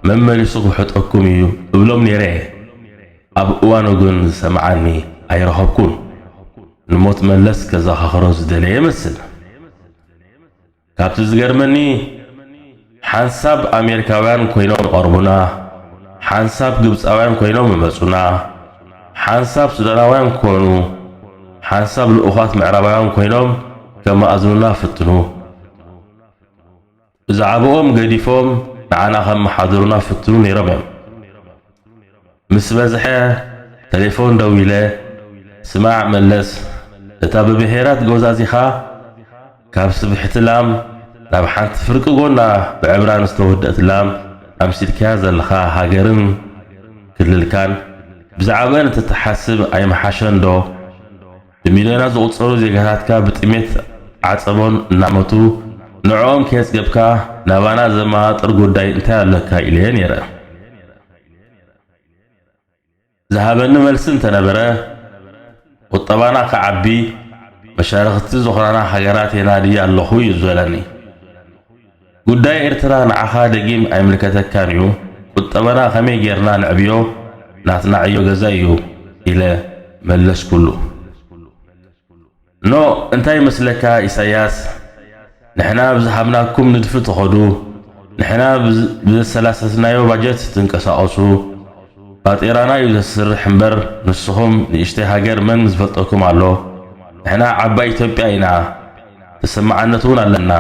መመሊሱ ክውሕጠኩም እዩ እብሎም ነይረ እየ። ኣብ እዋኑ ግን ዝሰምዓኒ ኣይረኸብኩን። ንሞት መለስ ከዘኻኽሮ ዝደለየ ይመስል። ካብቲ ዝገርመኒ ሓንሳብ ኣሜሪካውያን ኮይኖም ይቐርቡና፣ ሓንሳብ ግብጻውያን ኮይኖም ይመጹና፣ ሓንሳብ ሱዳናውያን ኮኑ፣ ሓንሳብ ልኡኻት ምዕራባውያን ኮይኖም ከመኣዝኑና ፍትኑ። ብዛዕባኦም ገዲፎም ንዓና ከመሓድሩና ፍትኑ ነይሮም እዮም። ምስ በዝሐ ተሌፎን ደዊለ፣ ስማዕ መለስ፣ እታ ብብሄራት ጎዛዚኻ ካብ ስብሕቲ ላም ናብ ሓንቲ ፍርቂ ጎና ብዕብራን ዝተወደእት ላም ኣምሲልካያ ዘለኻ ሃገርን ክልልካን ብዛዕባን እንተትሓስብ ኣይምሓሸን ዶ? ብሚልዮናት ዝቑጸሩ ዜጋታትካ ብጥሜት ዓጸቦን እናመቱ ንዕኦም ከየጽገብካ ናባና ዘመጣጥር ጉዳይ እንታይ ኣለካ ኢለዮ ነይረ። ዝሃበኒ መልሲ እንተነበረ፣ ቁጠባና ክዓቢ፣ መሻርኽቲ ዝኾናና ሃገራት የናዲ ኣለኹ እዩ ዝበለኒ። ጉዳይ ኤርትራ ንዓኻ ደጊም ኣይምልከተካን እዩ፣ ቁጠባና ከመይ ጌርና ነዕብዮ ናትና ዕዮ ገዛ እዩ ኢለ መለስኩሉ። ኖ እንታይ ይመስለካ ኢሳያስ፣ ንሕና ብዝሃብናኩም ንድፊ ትኸዱ፣ ንሕና ብዝ- ብዘሰላሰልናዮ ባጀት ትንቀሳቐሱ፣ ባጤራና እዩ ዘስርሕ እምበር ንስኹም ንእሽተይ ሃገር መን ዝፈልጠኩም ኣሎ? ንሕና ዓባይ ኢትዮጵያ ኢና፣ ተሰማዓነት እውን ኣለና።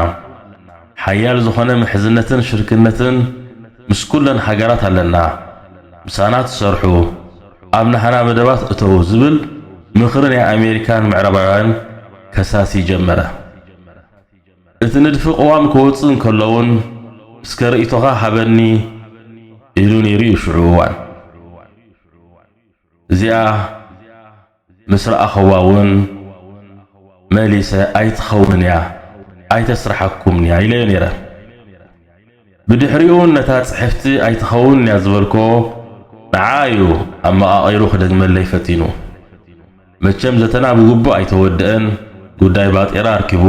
ሓያል ዝኾነ ምሕዝነትን ሽርክነትን ምስ ኩለን ሃገራት ኣለና። ምሳና ትሰርሑ፣ ኣብ ናህና መደባት እተዉ ዝብል ምኽሪ ናይ ኣሜሪካን ምዕራባውያን ከሳሲ ጀመረ። እቲ ንድፊ ቅዋም ክወጽእ እንከሎ እውን እስከ ርእይቶኻ ሃበኒ ኢሉ ነይሩ እዩ ሽዑ እዋን። እዚኣ ምስ ረኣኽዋ እውን መሊሰ ኣይትኸውንን እያ ኣይተስርሓኩምን እያ ኢለዮ ነይረ። ብድሕሪኡ እውን ነታ ጽሕፍቲ ኣይትኸውንን እያ ዝበልክዎ ንዓ እዩ ኣመቓቒሩ ክደግመለይ ፈቲኑ። መቸም ዘተና ብግቡእ ኣይተወደአን፣ ጉዳይ ባጤራ ኣርኪቡ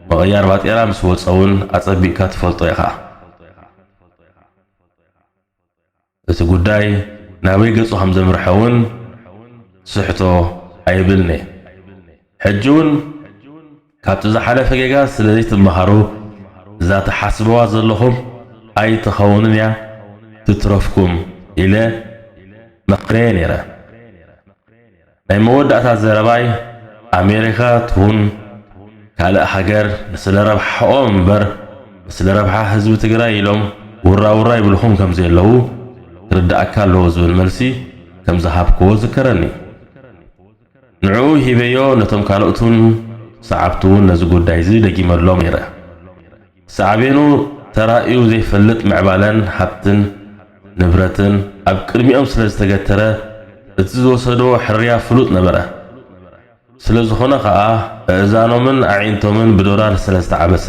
ምቕያር ባጤራ ምስ ወጸ እውን ኣጸቢቕካ ትፈልጦ ኢኻ። እቲ ጉዳይ ናበይ ገጹ ከም ዘምርሐ እውን ስሕቶ ኣይብልን'የ። ሕጂ እውን ካብቲ ዝሓለፈ ጌጋ ስለ ዘይትመሃሩ እዛ ትሓስብዋ ዘለኹም ኣይትኸውንን እያ ትትረፍኩም ኢለ መኽረየ ነይረ። ናይ መወዳእታ ዘረባይ ኣሜሪካ ትኹን ካልእ ሃገር ንስለ ረብሓኦም እምበር ንስለ ረብሓ ህዝቢ ትግራይ ኢሎም ውራ ውራ ይብልኹም ከም ዘየለዉ ክርድኣካ ኣለዎ ዝብል መልሲ ከም ዝሃብክዎ ዝከረኒ። ንዕኡ ሂበዮ ነቶም ካልኦትን ሰዓብቱ እውን ነዚ ጉዳይ እዚ ደጊመሎም ነይረ። ሳዕቤኑ ተራእዩ ዘይፈልጥ ምዕባለን ሃብትን ንብረትን ኣብ ቅድሚኦም ስለ ዝተገተረ እቲ ዝወሰድዎ ሕርያ ፍሉጥ ነበረ። ስለ ዝኾነ ኸኣ ኣእዛኖምን ኣዒንቶምን ብዶላር ስለ ዝተዓበሰ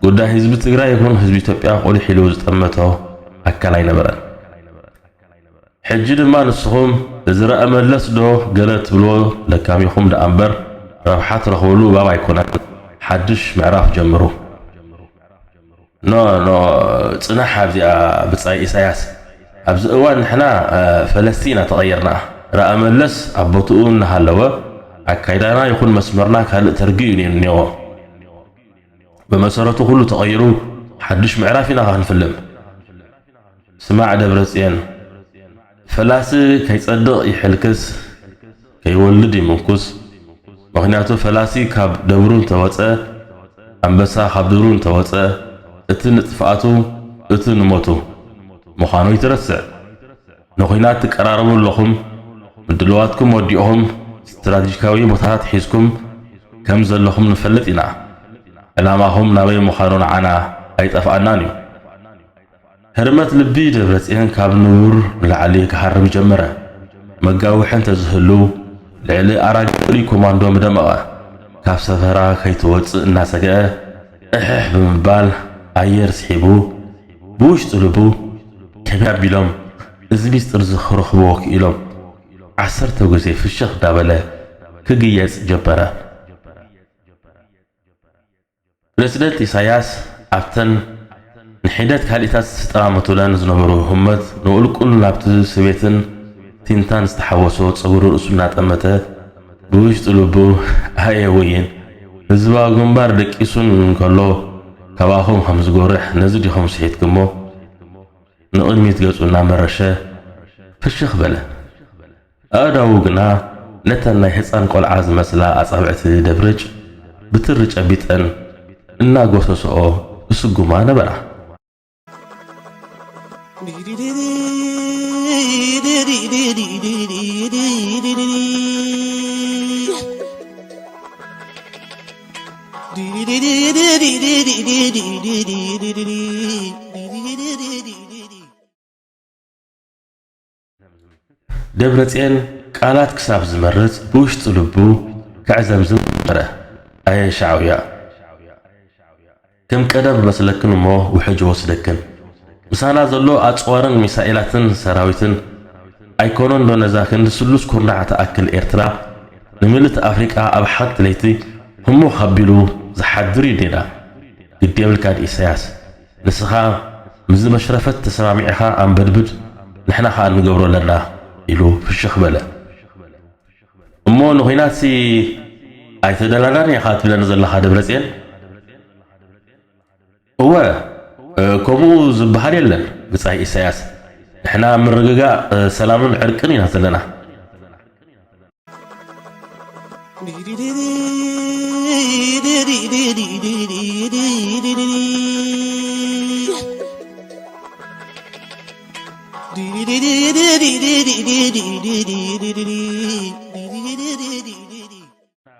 ጉዳይ ህዝቢ ትግራይ ይኹን ህዝቢ ኢትዮጵያ ቁሊሕ ኢሉ ዝጠመቶ ኣካል ኣይነበረን። ሕጂ ድማ ንስኹም እዚ ረኣ መለስ ዶ ገለ ትብልዎ ለካሚኹም ደኣ እምበር ረብሓ ትረኽብሉ እባብ ኣይኮነን። ሓድሽ ምዕራፍ ጀምሩ። ኖ ኖ ጽናሕ ኣብዚኣ ብጻይ ኢሳያስ። ኣብዚ እዋን ንሕና ፈለስቲ ኢና ተቐይርና። ረኣ መለስ ኣብ ቦትኡ እናሃለወ ኣካይዳና ይኹን መስመርና ካልእ ተርጊ እዩ ነይሩ እኒኦ። ብመሰረቱ ኩሉ ተቐይሩ ሓድሽ ምዕራፍ ኢና ክንፍልም። ስማዕ ደብረጽዮን፣ ፈላሲ ከይጸድቕ ይሕልክስ፣ ከይወልድ ይምንኩስ። ምኽንያቱ ፈላሲ ካብ ደብሩ እንተወጸ፣ ኣንበሳ ካብ ዱሩ እንተወጸ፣ እቲ ንጥፍኣቱ፣ እቲ ንሞቱ ምዃኑ ይትረስዕ። ንኹናት ትቀራረቡ ኣለኹም፣ ምድልዋትኩም ወዲእኹም፣ ስትራቴጂካዊ ቦታታት ሒዝኩም ከም ዘለኹም ንፈልጥ ኢና። ዕላማኹም ናበይ ምዃኑ ንዓና ኣይጠፍኣናን እዩ። ህርመት ልቢ ደብረጽዮን ካብ ንቡር ንላዕሊ ክሃርም ጀመረ። መጋውሒ እንተዝህሉ፣ ልዕሊ ኣራጊ ፍሉይ ኮማንዶ ምደመቐ። ካብ ሰፈራ ከይትወጽእ እናሰግአ፣ እሕሕ ብምባል ኣየር ስሒቡ፣ ብውሽጢ ልቡ፣ ከመይ ኣቢሎም እዚ ሚስጥር እዚ ክረኽብዎ ክኢሎም? ዓሰርተ ግዜ ፍሽኽ እንዳበለ ክግየጽ ጀመረ። ፕረዚደንት ኢሳያስ ኣብተን ንሒደት ካልኢታት ዝጠማመቱለን ዝነበሩ ህሞት ንቁልቁል ናብቲ ስቤትን ቲንታን ዝተሓወሶ ጸጉሪ ርእሱ እናጠመተ ብውሽጢ ልቡ፣ ኣየ ወይን፣ ህዝባዊ ግንባር ደቂሱን እንከሎ ካባኹም ከም ዝጎርሕ ነዚ ዲኹም ስሒትኩሞ? ንቕድሚት ገጹ እናመረሸ ፍሽኽ በለ። ኣእዳዉ ግና ነተን ናይ ህጻን ቆልዓ ዝመስላ ኣጻብዕቲ ደብርጭ ብትሪ ጨቢጠን እናጎሰስኦ ይስጉማ ነበራ። ደብረጽዮን ቃላት ክሳብ ዝመርጽ ብውሽጢ ልቡ ከዕዘምዝም ጀመረ። ኣየ ሻዕውያ፣ ከም ቀደም መስለክን እሞ ውሕጅ ወስደክን። ምሳና ዘሎ ኣጽዋርን ሚሳኤላትን ሰራዊትን ኣይኮነን ዶ ነዛ ክንዲ ስሉስ ኩርናዕ ትኣክል ኤርትራ ንምልእቲ ኣፍሪቃ ኣብ ሓንቲ ለይቲ ህሙኽ ኣቢሉ ዝሓድር እዩ ኔዳ? ግዲ የብልካን ኢሳያስ፣ ንስኻ ምስዚ መሽረፈት ተሰማሚዕኻ ኣንበድብድ፣ ንሕና ኸኣ ንገብሮ ኣለና ኢሉ ፍሽኽ በለ። እሞ ንኹናትሲ ኣይተደላናን ኢኻ ትብለኒ ዘለኻ ደብረጽዮን? እወ፣ እ፣ ከምኡ ዝበሃል የለን ብጻይ ኢሳያስ። ንሕና ኣብ ምርግጋእ፣ እ፣ ሰላምን ዕርቅን ኢና ዘለና።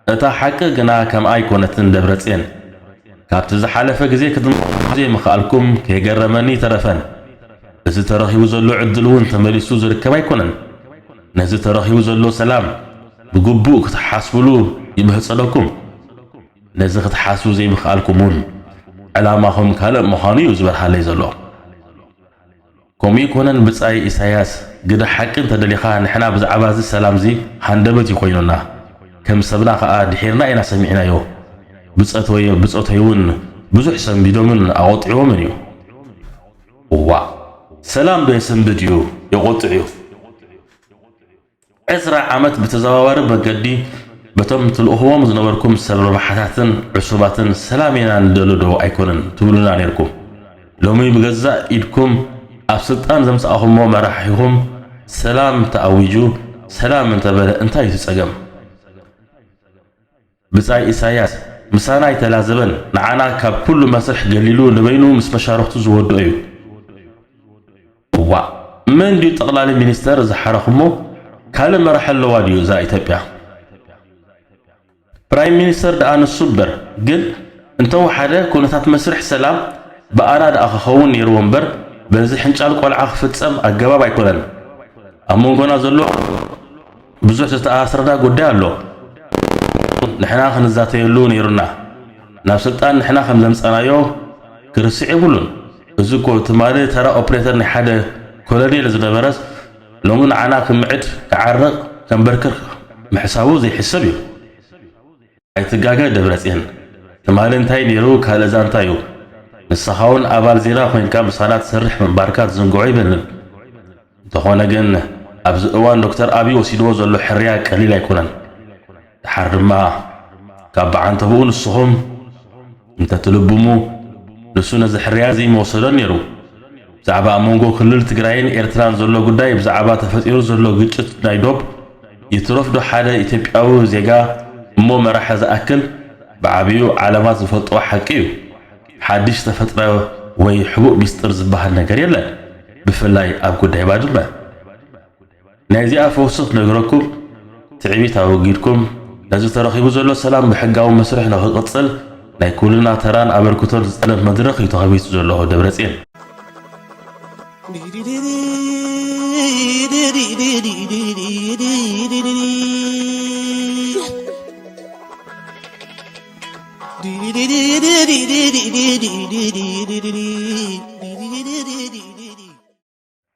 እታ ሓቂ ግና ከምኣ ኣይኮነትን ደብረጽዮን። ካብቲ ዝሓለፈ ግዜ ክትመሃሩ ዘይምኽኣልኩም ከይገረመኒ ኣይተረፈን። እዚ ተረኺቡ ዘሎ ዕድል እውን ተመሊሱ ዝርከብ ኣይኮነን። ነዚ ተረኺቡ ዘሎ ሰላም ብግቡእ ክትሓስብሉ ይምህጸነኩም። ነዚ ክትሓስቡ ዘይምኽኣልኩም እውን ዕላማኹም ካልእ ምዃኑ እዩ ዝበርሃለይ ዘሎ። ከምኡ ኣይኮነን ብጻይ ኢሳያስ፣ ግደ ሓቂ እንተደሊኻ ንሕና ብዛዕባ እዚ ሰላም እዚ ሃንደበት እዩ ኮይኑና። ከም ሰብና ከኣ ድሒርና ኢና ሰሚዕናዮ። ብጸቶይ፣ ብጸቶይ እውን ብዙሕ ሰንቢዶምን ኣቖጢዕዎምን እዩ። እዋእ፣ ሰላም ዶ የሰንብድ እዩ፣ የቖጥዕ እዩ። ዕስራ ዓመት ብተዘዋዋሪ መገዲ በቶም ትልእኽዎም ዝነበርኩም ሰብ ረብሓታትን ዕሱባትን ሰላም ኢና ንደሊ ዶ ኣይኮነን ትብሉና ነይርኩም። ሎሚ ብገዛእ ኢድኩም ኣብ ስልጣን ዘምጻእኹሞ መራሒኹም ሰላም ተኣዊጁ፣ ሰላም እንተበለ እንታይ እዩ እቲ ጸገም? ብጻይ ኢሳያስ ምሳና ኣይተላዘበን፣ ንዓና ካብ ኩሉ መስርሕ ገሊሉ ንበይኑ ምስ መሻርኽቱ ዝወድኦ እዩ። እዋእ፣ መን ድዩ ጠቕላሊ ሚኒስተር ዝሓረኽሞ? ካልእ መራሒ ኣለዋ ድዩ እዛ ኢትዮጵያ? ፕራይም ሚኒስተር ደኣ ንሱ እምበር። ግን እንተወሓደ ኩነታት መስርሕ ሰላም ብኣና ደኣ ክኸውን ነይርዎ እምበር በዚ ሕንጫል ቆልዓ ክፍጸም ኣገባብ ኣይኮነን። ኣብ መንጎና ዘሎ ብዙሕ ዝተኣሳሰረና ጉዳይ ኣሎ። ንሕና ክንዛተየሉ ነይሩና። ናብ ስልጣን ንሕና ከም ዘምጻናዮ ክርስዕ የብሉን። እዚ እኮ ትማሊ ተራ ኦፕሬተር ናይ ሓደ ኮሎኔል ዝነበረስ ሎሚ ንዓና ክምዕድ፣ ክዓርቕ፣ ከንበርክኽ ምሕሳቡ ዘይሕሰብ እዩ። ኣይትጋገ ደብረጽዮን፣ ትማሊ እንታይ ነይሩ፣ ካልእ ዛንታ እዩ። ንስኻ እውን ኣባል ዜና ኮይንካ ምሳና ትሰርሕ ምንባርካ ትዝንግዖ ኣይበልን። እንተኾነ ግን፣ ኣብዚ እዋን ዶክተር ኣብይ ወሲድዎ ዘሎ ሕርያ ቀሊል ኣይኮነን። ደሓር ድማ፣ ካብ ብዓንተብኡ ንስኹም እንተትልብሙ፣ ንሱ ነዚ ሕርያ እዚ ምወሰዶን ነይሩ። ብዛዕባ ኣብ መንጎ ክልል ትግራይን ኤርትራን ዘሎ ጉዳይ፣ ብዛዕባ ተፈጢሩ ዘሎ ግጭት ናይ ዶብ፣ ይትረፍ ዶ ሓደ ኢትዮጵያዊ ዜጋ እሞ መራሒ ዝኣክል፣ ብዓብዩ ዓለማት ዝፈልጥዎ ሓቂ እዩ። ሓድሽ ተፈጥረ ወይ ሕቡእ ሚስጥር ዝበሃል ነገር የለን፣ ብፍላይ ኣብ ጉዳይ ባድመ። ናይዚኣ ፈውሲ ክነግረኩም፣ ትዕቢት ኣወጊድኩም፣ ነዚ ተረኺቡ ዘሎ ሰላም ብሕጋዊ መስርሕ ንኽቕጽል ናይ ኩልና ተራን ኣበርክቶን ዝጠልብ መድረኽ እዩ ተኸፊቱ ዘሎ። ደብረጽዮን።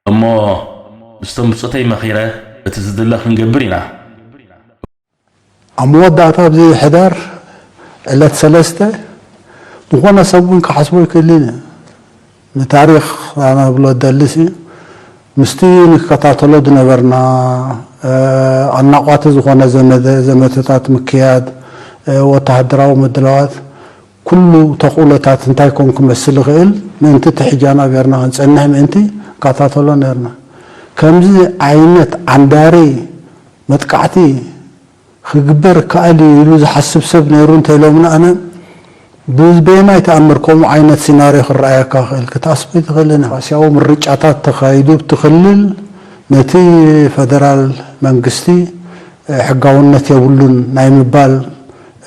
እሞ ምስቶም ብጾተይ መኺረ እቲ ዝድለ ክንገብር ኢና። ኣብ መወዳእታ ኣብዚ ሕዳር ዕለት ሰለስተ ዝኾነ ሰብ እውን ክሓስቦ ይክእልን እዩ። ንታሪኽ ኣነ ብሎ ደልስ እዩ። ምስቲ ንከታተሎ ዝነበርና፣ እ፣ ኣናቋቲ ዝኾነ ዘመተ-፣ ዘመተታት ምክያድ፣ እ፣ ወተሃደራዊ ምድላዋት፣ ኩሉ ተኽእሎታት እንታይ ኮን ክመስል ይኽእል ምእንቲ እቲ ሕጃና ገርና ክንጸንሕ ምእንቲ ንከታተሎ ነርና። ከምዚ ዓይነት ዓንዳሪ መጥቃዕቲ ክግበር ይከኣል እዩ ኢሉ ዝሓስብ ሰብ ነይሩ እንተኢሎምና፣ ኣነ ብበየናይ ተኣምር ከምኡ ዓይነት ሲናርዮ ክረኣየካ ክእል? ክትኣስብ ኣይትኽእልን ኢኻ። ራስያዊ ምርጫታት ተኻይዱ፣ ኣብቲ ክልል ነቲ ፈደራል መንግስቲ፣ እ፣ ሕጋውነት የብሉን ናይ ምባል፣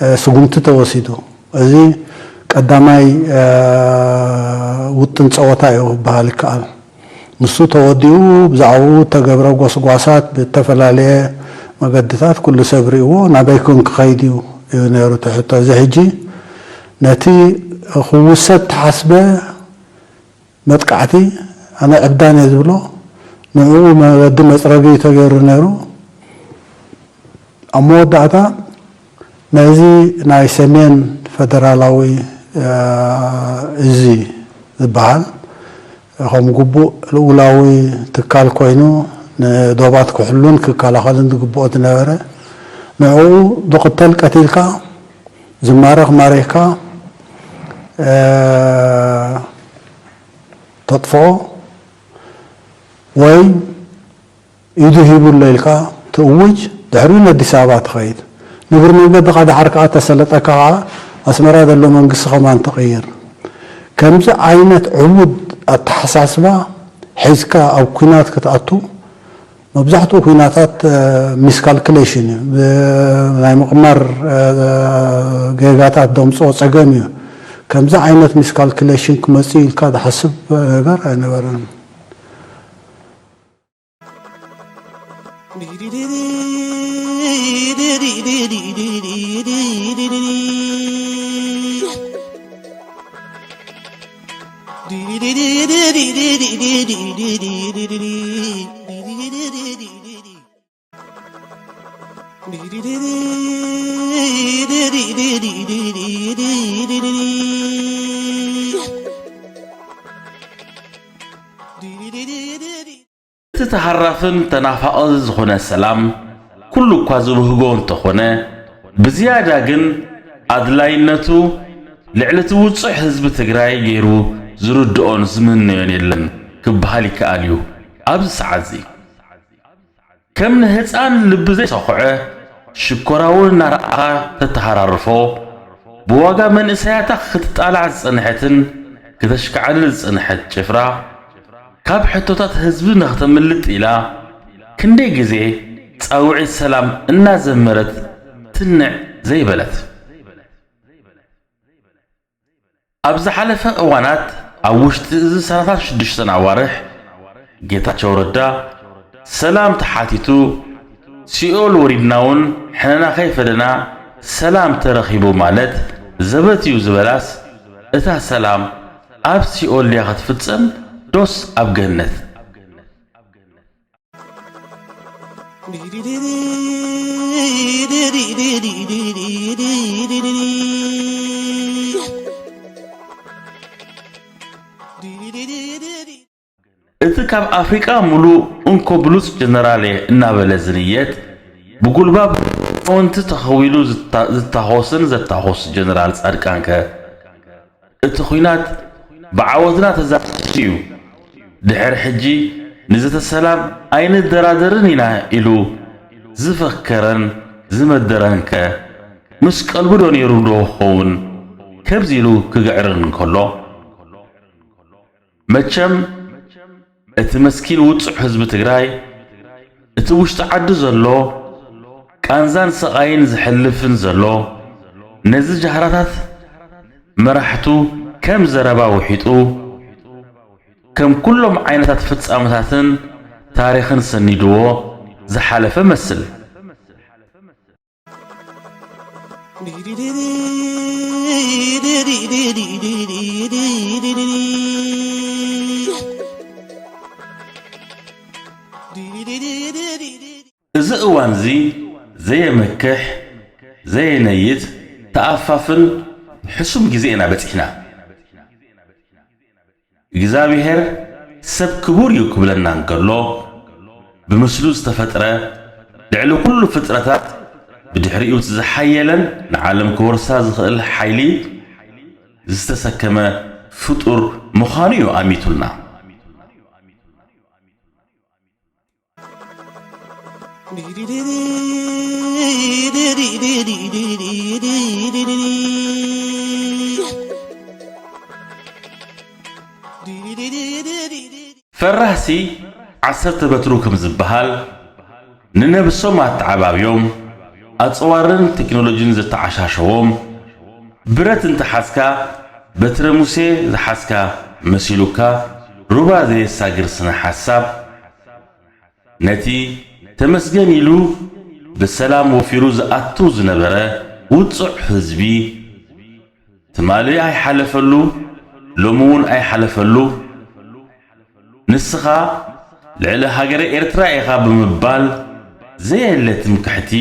እ፣ ስጉምቲ ተወሲዱ። እዚ ቀዳማይ፣ እ፣ ውጥን ጸወታ እዩ ክበሃል ይከኣል። ንሱ ተወዲኡ ብዛዕባኡ እተገብረ ጎስጓሳት ብእተፈላለየ መገድታት ኩሉ ሰብ ርእይዎ ናበይ ኮን ክኸይድ እዩ እዩ ነይሩ እቲ ሕቶ። እዚ ሕጂ ነቲ ክውሰድ ተሓስበ መጥቃዕቲ ኣነ ዕብዳን እየ ዝብሎ፣ ንዕኡ መገዲ መጽረቢ እዩ ተገይሩ ነይሩ። ኣብ መወዳእታ ነዚ ናይ ሰሜን ፈደራላዊ፣ እ፣ እዚ ዝበሃል ከም ግቡእ ልኡላዊ ትካል ኮይኑ ንዶባት ክሕሉን ክከላኸልን ዝግብኦ ዝነበረ፣ ንዕኡ ዝቕተል ቀቲልካ፣ ዝማረኽ ማሪኽካ፣ እ፣ ተጥፍኦ ወይ ኢዱ ሂቡ ኣሎ ኢልካ ትእውጅ፣ ድሕሪኡ ንኣዲስ ኣበባ ትኸይድ። ንእግሪ መንገድኻ ደሓር ከኣ ተሰለጠካ ከኣ ኣስመራ ዘሎ መንግስቲ ከማን ትቕይር። ከምዚ ዓይነት ዕቡድ ኣተሓሳስባ ሒዝካ ኣብ ኲናት ክትኣቱ፣ መብዛሕትኡ ኲናታት፣ እ፣ ሚስካልኩሌሽን እዩ። ብ-፣ ናይ ምቕማር፣ እ፣ ጌጋታት ደምፅኦ ፀገም እዩ። ከምዚ ዓይነት ሚስካልኩሌሽን ክመፅእ ኢልካ ዝሓስብ ነገር ኣይነበረን። እቲ ተሃራፍን ተናፋቒ ዝኾነ ሰላም ኩሉ እኳ ዝብህጎ እንተኾነ፣ ብዝያዳ ግን ኣድላይነቱ ልዕሊ እቲ ውጹዕ ህዝቢ ትግራይ ገይሩ ዝርድኦን ዝምነዮን የለን ክበሃል ይከኣል እዩ። ኣብዚ ሰዓት እዚ ከም ንህፃን ልቢ ዘይሰኹዐ ሽኮራዊ እናረኣኻ ተተሃራርፎ፣ ብዋጋ መንእሰያታ ክትጣላዕ ዝጸንሐትን ክተሽካዕልል ዝጸንሐት ጭፍራ፣ ካብ ሕቶታት ህዝቢ ንኽተምልጥ ኢላ ክንደይ ግዜ ጻውዒት ሰላም እናዘመረት ትንዕ ዘይበለት። ኣብ ዝሓለፈ እዋናት ኣብ ውሽጢ እዚ ሰላሳ ሽዱሽተ ኣዋርሕ ጌታቸው ረዳ ሰላም ተሓቲቱ ሲኦል ወሪድና እውን ሕነና ከይፈደና ሰላም ተረኺቡ ማለት ዘበት እዩ ዝበላስ እታ ሰላም ኣብ ሲኦል ድያ ክትፍጸም ዶስ ኣብ ገነት? እቲ ካብ ኣፍሪቃ ምሉእ እንኮ ብሉጽ ጀነራል እየ እናበለ ዝንየት፣ ብጉልባብ ወንቲ ተኸዊሉ ዝታ-፣ ዝታኾስን ዘታኾስ ጀነራል ጻድቃንከ? እቲ ኹናት ብዓወትና ተዛዚሙ እዩ። ድሕሪ ሕጂ ንዘተ ሰላም ኣይንደራደርን ኢና ኢሉ ዝፈከረን ዝመደረንከ ምስ ቀልቡ ዶ ነይሩ ዶ ኸውን ከምዚ ኢሉ ክግዕርን እንከሎ? መቸም እቲ መስኪን ውጹዕ ህዝቢ ትግራይ፣ እቲ ውሽጢ ዓዲ ዘሎ ቃንዛን ስቓይን ዝሕልፍን ዘሎ፣ ነዚ ጃህራታት መራሕቱ ከም ዘረባ ውሒጡ፣ ከም ኩሎም ዓይነታት ፍጻመታትን ታሪኽን ሰኒድዎ ዝሓለፈ መስል። እዚ እዋንዚ ዘየመክሕ፣ ዘየነይት፣ ተኣፋፍን ሕሱም ግዜ ኢና በጺሕና። እግዚኣብሔር ሰብ ክቡር እዩ ክብለና እንከሎ፣ ብምስሉ ዝተፈጥረ፣ ልዕሊ ኩሉ ፍጥረታት ብድሕሪኡ እቲ ዝሓየለን ንዓለም ክወርሳ ዝኽእል ሓይሊ ዝተሰከመ ፍጡር ምዃኑ እዩ ኣሚቱልና። ፈራህሲ ዓሰርተ በትሩ ከም ዝበሃል፣ ንነብሶም ኣተዓባብዮም፣ ኣጽዋርን ቴክኖሎጂን ዘተዓሻሸዎም፣ ብረት እንተሓዝካ፣ በትረ ሙሴ ዝሓዝካ መሲሉካ፣ ሩባ ዘየሳግር ስነ ሓሳብ፣ ነቲ ተመስገን ኢሉ ብሰላም ወፊሩ ዝኣቱ ዝነበረ ውጹዕ ህዝቢ፣ ትማሊ ኣይሓለፈሉ፣ ሎሚ እውን ኣይሓለፈሉ። ንስኻ ልዕሊ ሃገረ ኤርትራ ኢኻ ብምባል ዘየለ ትምክሕቲ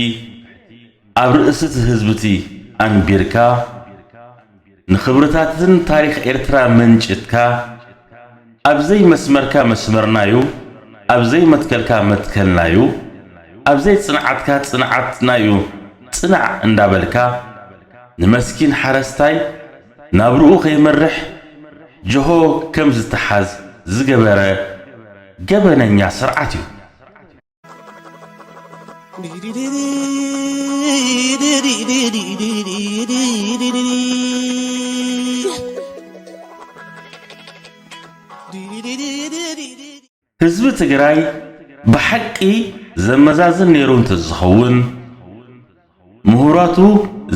ኣብ ርእሲ እቲ ህዝቢ እቲ ኣንቢርካ፣ ንኽብርታትን ታሪኽ ኤርትራ መንጭትካ፣ ኣብ ዘይመስመርካ መስመርናዩ፣ ኣብ ዘይመትከልካ መትከልናዩ፣ ኣብ ዘይጽንዓትካ ጽንዓትናዩ ጽናዕ እንዳበልካ፣ ንመስኪን ሓረስታይ ናብርኡ ከይመርሕ ጀሆ ከም ዝተሓዝ ዝገበረ ገበነኛ ስርዓት እዩ። ህዝቢ ትግራይ ብሓቂ ዘመዛዝን ነይሩ እንተዝኸውን፣ ምሁራቱ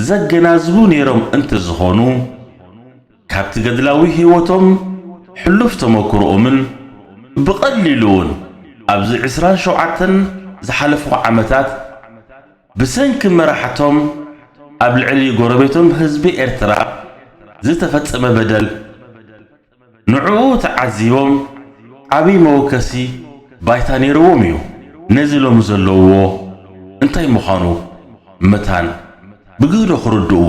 ዘገናዝቡ ነይሮም እንተዝኾኑ፣ ካብቲ ገድላዊ ህይወቶም፣ ሕሉፍ ተመክሮኦምን ብቐሊሉ እውን ኣብዚ ዕስራን ሸውዓተን ዝሓለፉ ዓመታት ብሰንኪ መራሕቶም ኣብ ልዕሊ ጎረቤቶም ህዝቢ ኤርትራ ዝተፈጸመ በደል ንዕኡ ተዓዚቦም ዓብዪ መወከሲ ባይታ ነይርዎም እዩ። ነዚ ሎሚ ዘለውዎ እንታይ ምዃኑ መታን ብግህዶ ክርድእዎ።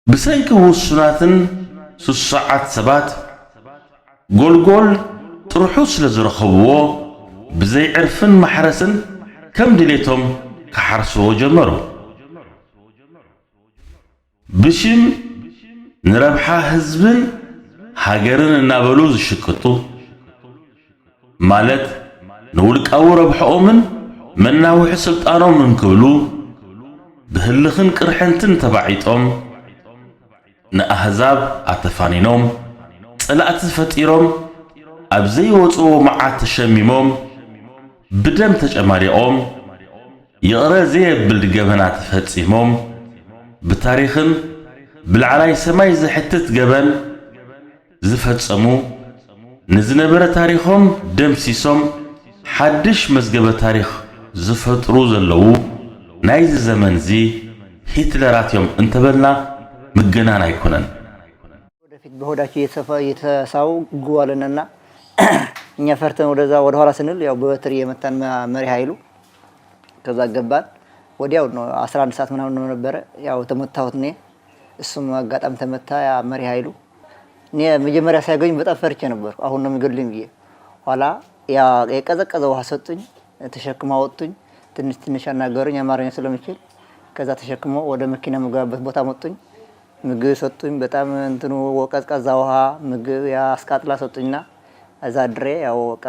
ብሰንኪ ውሱናትን ስሱዓት ሰባት ጎልጎል ጥርሑ ስለ ዝረኸብዎ፣ ብዘይ ዕርፍን ማሕረስን ከም ድሌቶም ክሓርስዎ ጀመሩ። ብሽም ንረብሓ ህዝብን ሃገርን እናበሉ ዝሽቅጡ፣ ማለት ንውልቃዊ ረብሕኦምን መናውሒ ስልጣኖምን ክብሉ ብህልኽን ቅርሕንትን ተባዒጦም፣ ንኣህዛብ ኣተፋኒኖም፣ ጸላእቲ ፈጢሮም፣ ኣብ ዘይወጽዎ መዓት ተሸሚሞም፣ ብደም ተጨማሊቖም፣ ይቕረ ዘየብል ገበናት ፈጺሞም፣ ብታሪኽን ብላዕላይ ሰማይ ዘሕትት ገበን ዝፈጸሙ፣ ንዝነበረ ታሪኾም ደምሲሶም ሓድሽ መዝገበ ታሪኽ ዝፈጥሩ ዘለዉ ናይዚ ዘመንዚ ሂትለራት እዮም እንተበልና ምግናን ኣይኮነን። ወደፊት በሆዳቸው እየተሰፋ-፣ እየተሳቡ ጉዋለነና እኛ ፈርተን ወደዛ ወደኋላ ስንል ያው በበትር እየመታን መ- መሪ ኃይሉ ከዛ ገባን። ወዲያው ነው አስራ አንድ ሰዓት ምናምን ነው ነበረ። ያው ተመታሁት እኔ፣ እሱም አጋጣሚ ተመታ ያ መሪ ኃይሉ። እኔ መጀመሪያ ሲያገኙ በጣም ፈርቼ ነበርኩ። አሁን ነው የሚገድሉኝ ብዬ ኋላ ያ የቀዘቀዘ ውሃ ሰጡኝ፣ ተሸክማ ወጡኝ። ትንሽ ትንሽ አናገሩኝ አማርኛ ስለምችል። ከዛ ተሸክሞ ወደ መኪና የምገባበት ቦታ መጡኝ። ምግብ ሰጡኝ። በጣም እንትኑ ቀዝቃዛ ውሃ፣ ምግብ ያስቃጥላ ሰጡኝና እዛ ድሬ ያው በቃ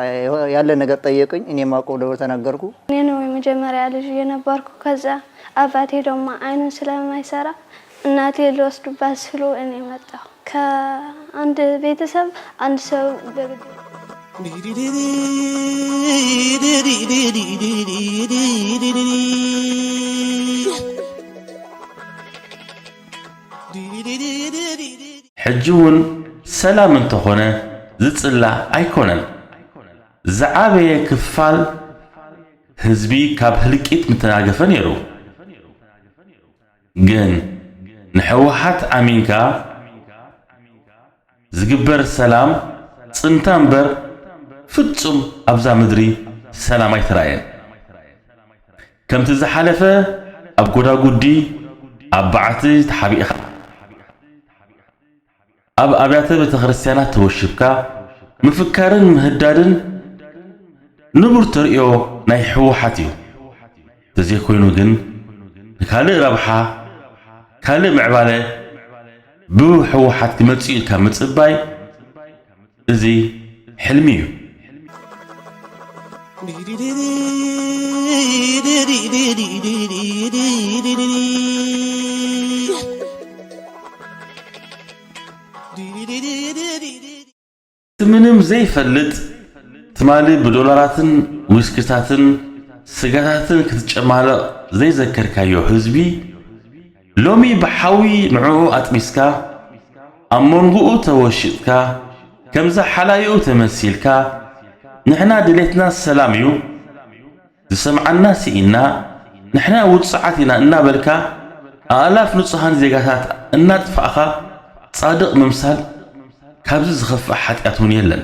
ያለ ነገር ጠየቁኝ። እኔ የማውቀው ደብር ተናገርኩ። እኔ ነው የመጀመሪያ ልጅ የነበርኩ። ከዛ አባቴ ደግሞ አይኑን ስለማይሰራ እናቴ ሊወስዱባት ስሉ እኔ መጣሁ። ከአንድ ቤተሰብ አንድ ሰው በግድ ሕጂ እውን ሰላም እንተኾነ ዝጽላእ ኣይኮነን። ዝዓበየ ክፋል ህዝቢ ካብ ህልቂት ምተናገፈ ነይሩ። ግን ንህወሓት ኣሚንካ ዝግበር ሰላም ጽንታ እምበር ፍጹም ኣብዛ ምድሪ ሰላም ኣይተራእየን። ከምቲ ዝሓለፈ ኣብ ጎዳጉዲ ኣብ በዓቲ ተሓቢእኻ ኣብ ኣብያተ ቤተክርስትያናት ተወሽብካ ምፍካርን ምህዳድን ንቡር ተርእዮ ናይ ህወሓት እዩ። ተዘይኮይኑ ግን ንካልእ ረብሓ ካልእ ምዕባለ ብህወሓት ክመጽእ ኢልካ ምጽባይ እዚ ሕልሚ እዩ። ምንም ዘይፈልጥ ትማሊ ብዶላራትን ዊስክታትን ስጋታትን ክትጨማለቕ ዘይዘከርካዮ ህዝቢ ሎሚ ብሓዊ ንዕኡ ኣጥቢስካ ኣብ መንጎኡ ተወሺጥካ ከምዛ ሓላይኡ ተመሲልካ ንሕና ድሌትና ሰላም እዩ ዝሰምዓና ስኢንና ንሕና ውጹዓት ኢና እናበልካ ኣእላፍ ንጹሃን ዜጋታት እናጥፋእኻ ጻድቕ ምምሳል ካብዚ ዝኸፍእ ሓጢኣት እውን የለን።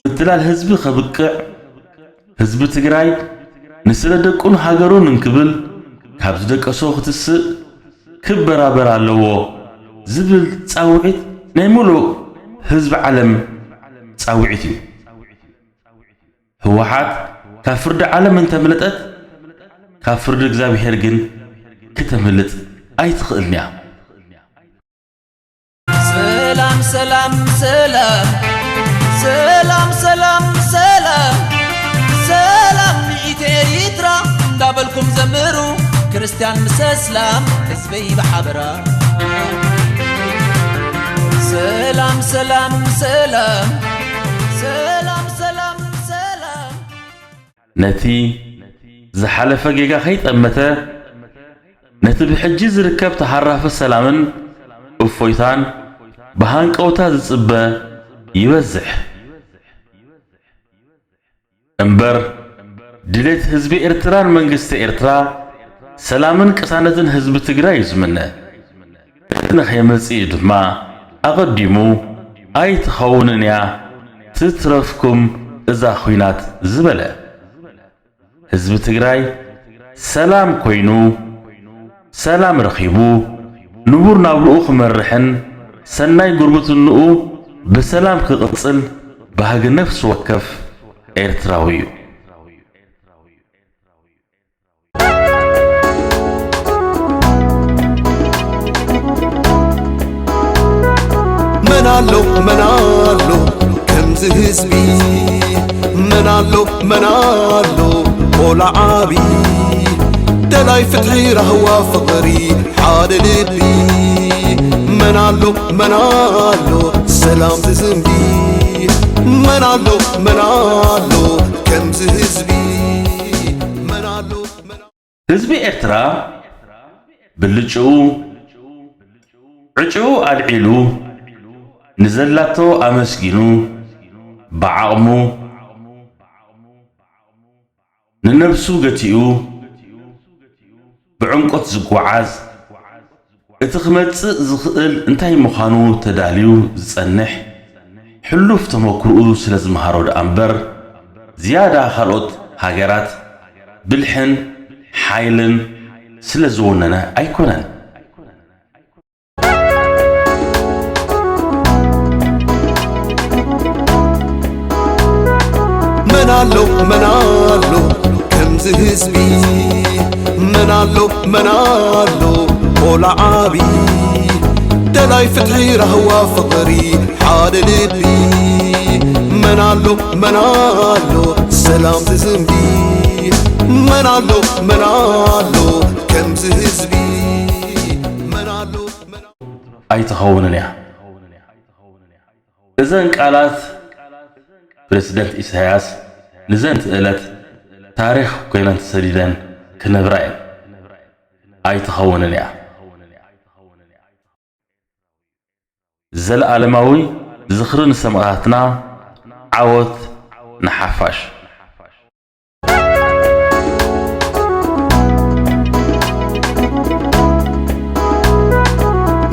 ምትላል ህዝቢ ከብቅዕ ህዝቢ ትግራይ ንስለ ደቁን ሃገሩን እንክብል ካብ ዝደቀሶ ክትስእ ክበራበር ኣለዎ ዝብል ጻውዒት ናይ ሙሉእ ህዝቢ ዓለም ጻውዒት እዩ። ህወሓት ካብ ፍርዲ ዓለም እንተምለጠት ካብ ፍርዲ እግዚኣብሄር ግን ክተምልጥ ኣይትኽእልን እያ። ሰላም ሰላም ሰላም ሰላም ሰላም ሰላም ሰላም ንኢት ኤሪትራ እንዳበልኩም ዘምሩ ክርስትያን ምስ እስላም ህዝበይ ብሓበራ ሰላም ሰላም ሰላም ሰላም ሰላም ሰላም ነቲ ዝሓለፈ ጌጋ ከይጠመተ ነቲ ብሕጂ ዝርከብ ተሃራፊ ሰላምን እፎይታን ብሃንቀውታ ዝጽበ ይበዝሕ። እምበር ድሌት ህዝቢ ኤርትራን መንግስቲ ኤርትራ ሰላምን ቅሳነትን ህዝቢ ትግራይ እዩ ዝምነ። እቲ ንኸይመጽእ እዩ ድማ ኣቐዲሙ ኣይትኸውንን እያ ትትረፍኩም እዛ ኹናት ዝበለ። ህዝቢ ትግራይ ሰላም ኮይኑ ሰላም ረኺቡ ንቡር ናብርኡ ክመርሕን ሰናይ ጉርብትንኡ ብሰላም ክቕጽል ባህጊ ነፍሲ ወከፍ ኤርትራዊ እዩ። መን ኣሎ መን ኣሎ ከምዚ ህዝቢ መን ኣሎ መን ኣሎ ቆልዓ ዓቢ ደላይ ፍትሒ ራህዋ ፍቕሪ ሓደ ልቢ መን ኣሎ መን ኣሎ ሰላም ዝዝንቢ መን ኣሎ መን ኣሎ ከምዚ ህዝቢ መን ኣሎ መን ህዝቢ ኤርትራ ብልጭኡ ዕጭኡ ኣልዒሉ ንዘላቶ ኣመስጊኑ ብዓቕሙ ንነብሱ ገቲኡ ብዕምቆት ዝጓዓዝ፣ እቲ ክመጽእ ዝኽእል እንታይ ምዃኑ ተዳልዩ ዝጸንሕ፣ ሕሉፍ ተመክሮኡ ስለ ዝመሃሮ ደኣ እምበር፣ ዝያዳ ካልኦት ሃገራት ብልሕን ሓይልን ስለ ዝወነነ ኣይኮነን። መን ኣሎ መን ኣሎ ከምዚ ህዝቢ? መን ኣሎ መን ኣሎ ቆልዓ ዓቢ፣ ደላይ ፍትሒ ራህዋ ፍቕሪ ሓደ ልቢ? መን ኣሎ መን ኣሎ ሰላም ዝዝንቢ? መን ኣሎ መን ኣሎ ከምዚ ህዝቢ? መን ኣሎ መን ኣይትኸውንን እያ። እዘን ቃላት ፕረሲደንት ኢሳያስ ንዘንት እለት ታሪኽ ኮይነን ተሰዲደን ክነብራ እየን። ኣይትኸውንን እያ። ዘለኣለማዊ ዝኽሪ ንሰማእታትና። ዓወት ንሓፋሽ።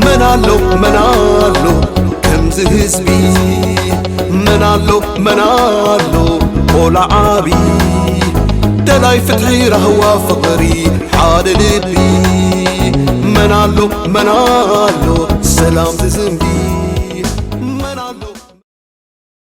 መን ኣሎ መን ኣሎ ከምዚ ህዝቢ? መን ኣሎ መን ኣሎ ቆልዓ ዓቢ፣ ደላይ ፍትሒ ራህዋ ፍቕሪ ሓደ ልቢ? መን ኣሎ መን ኣሎ ሰላም ዝዝንቢ?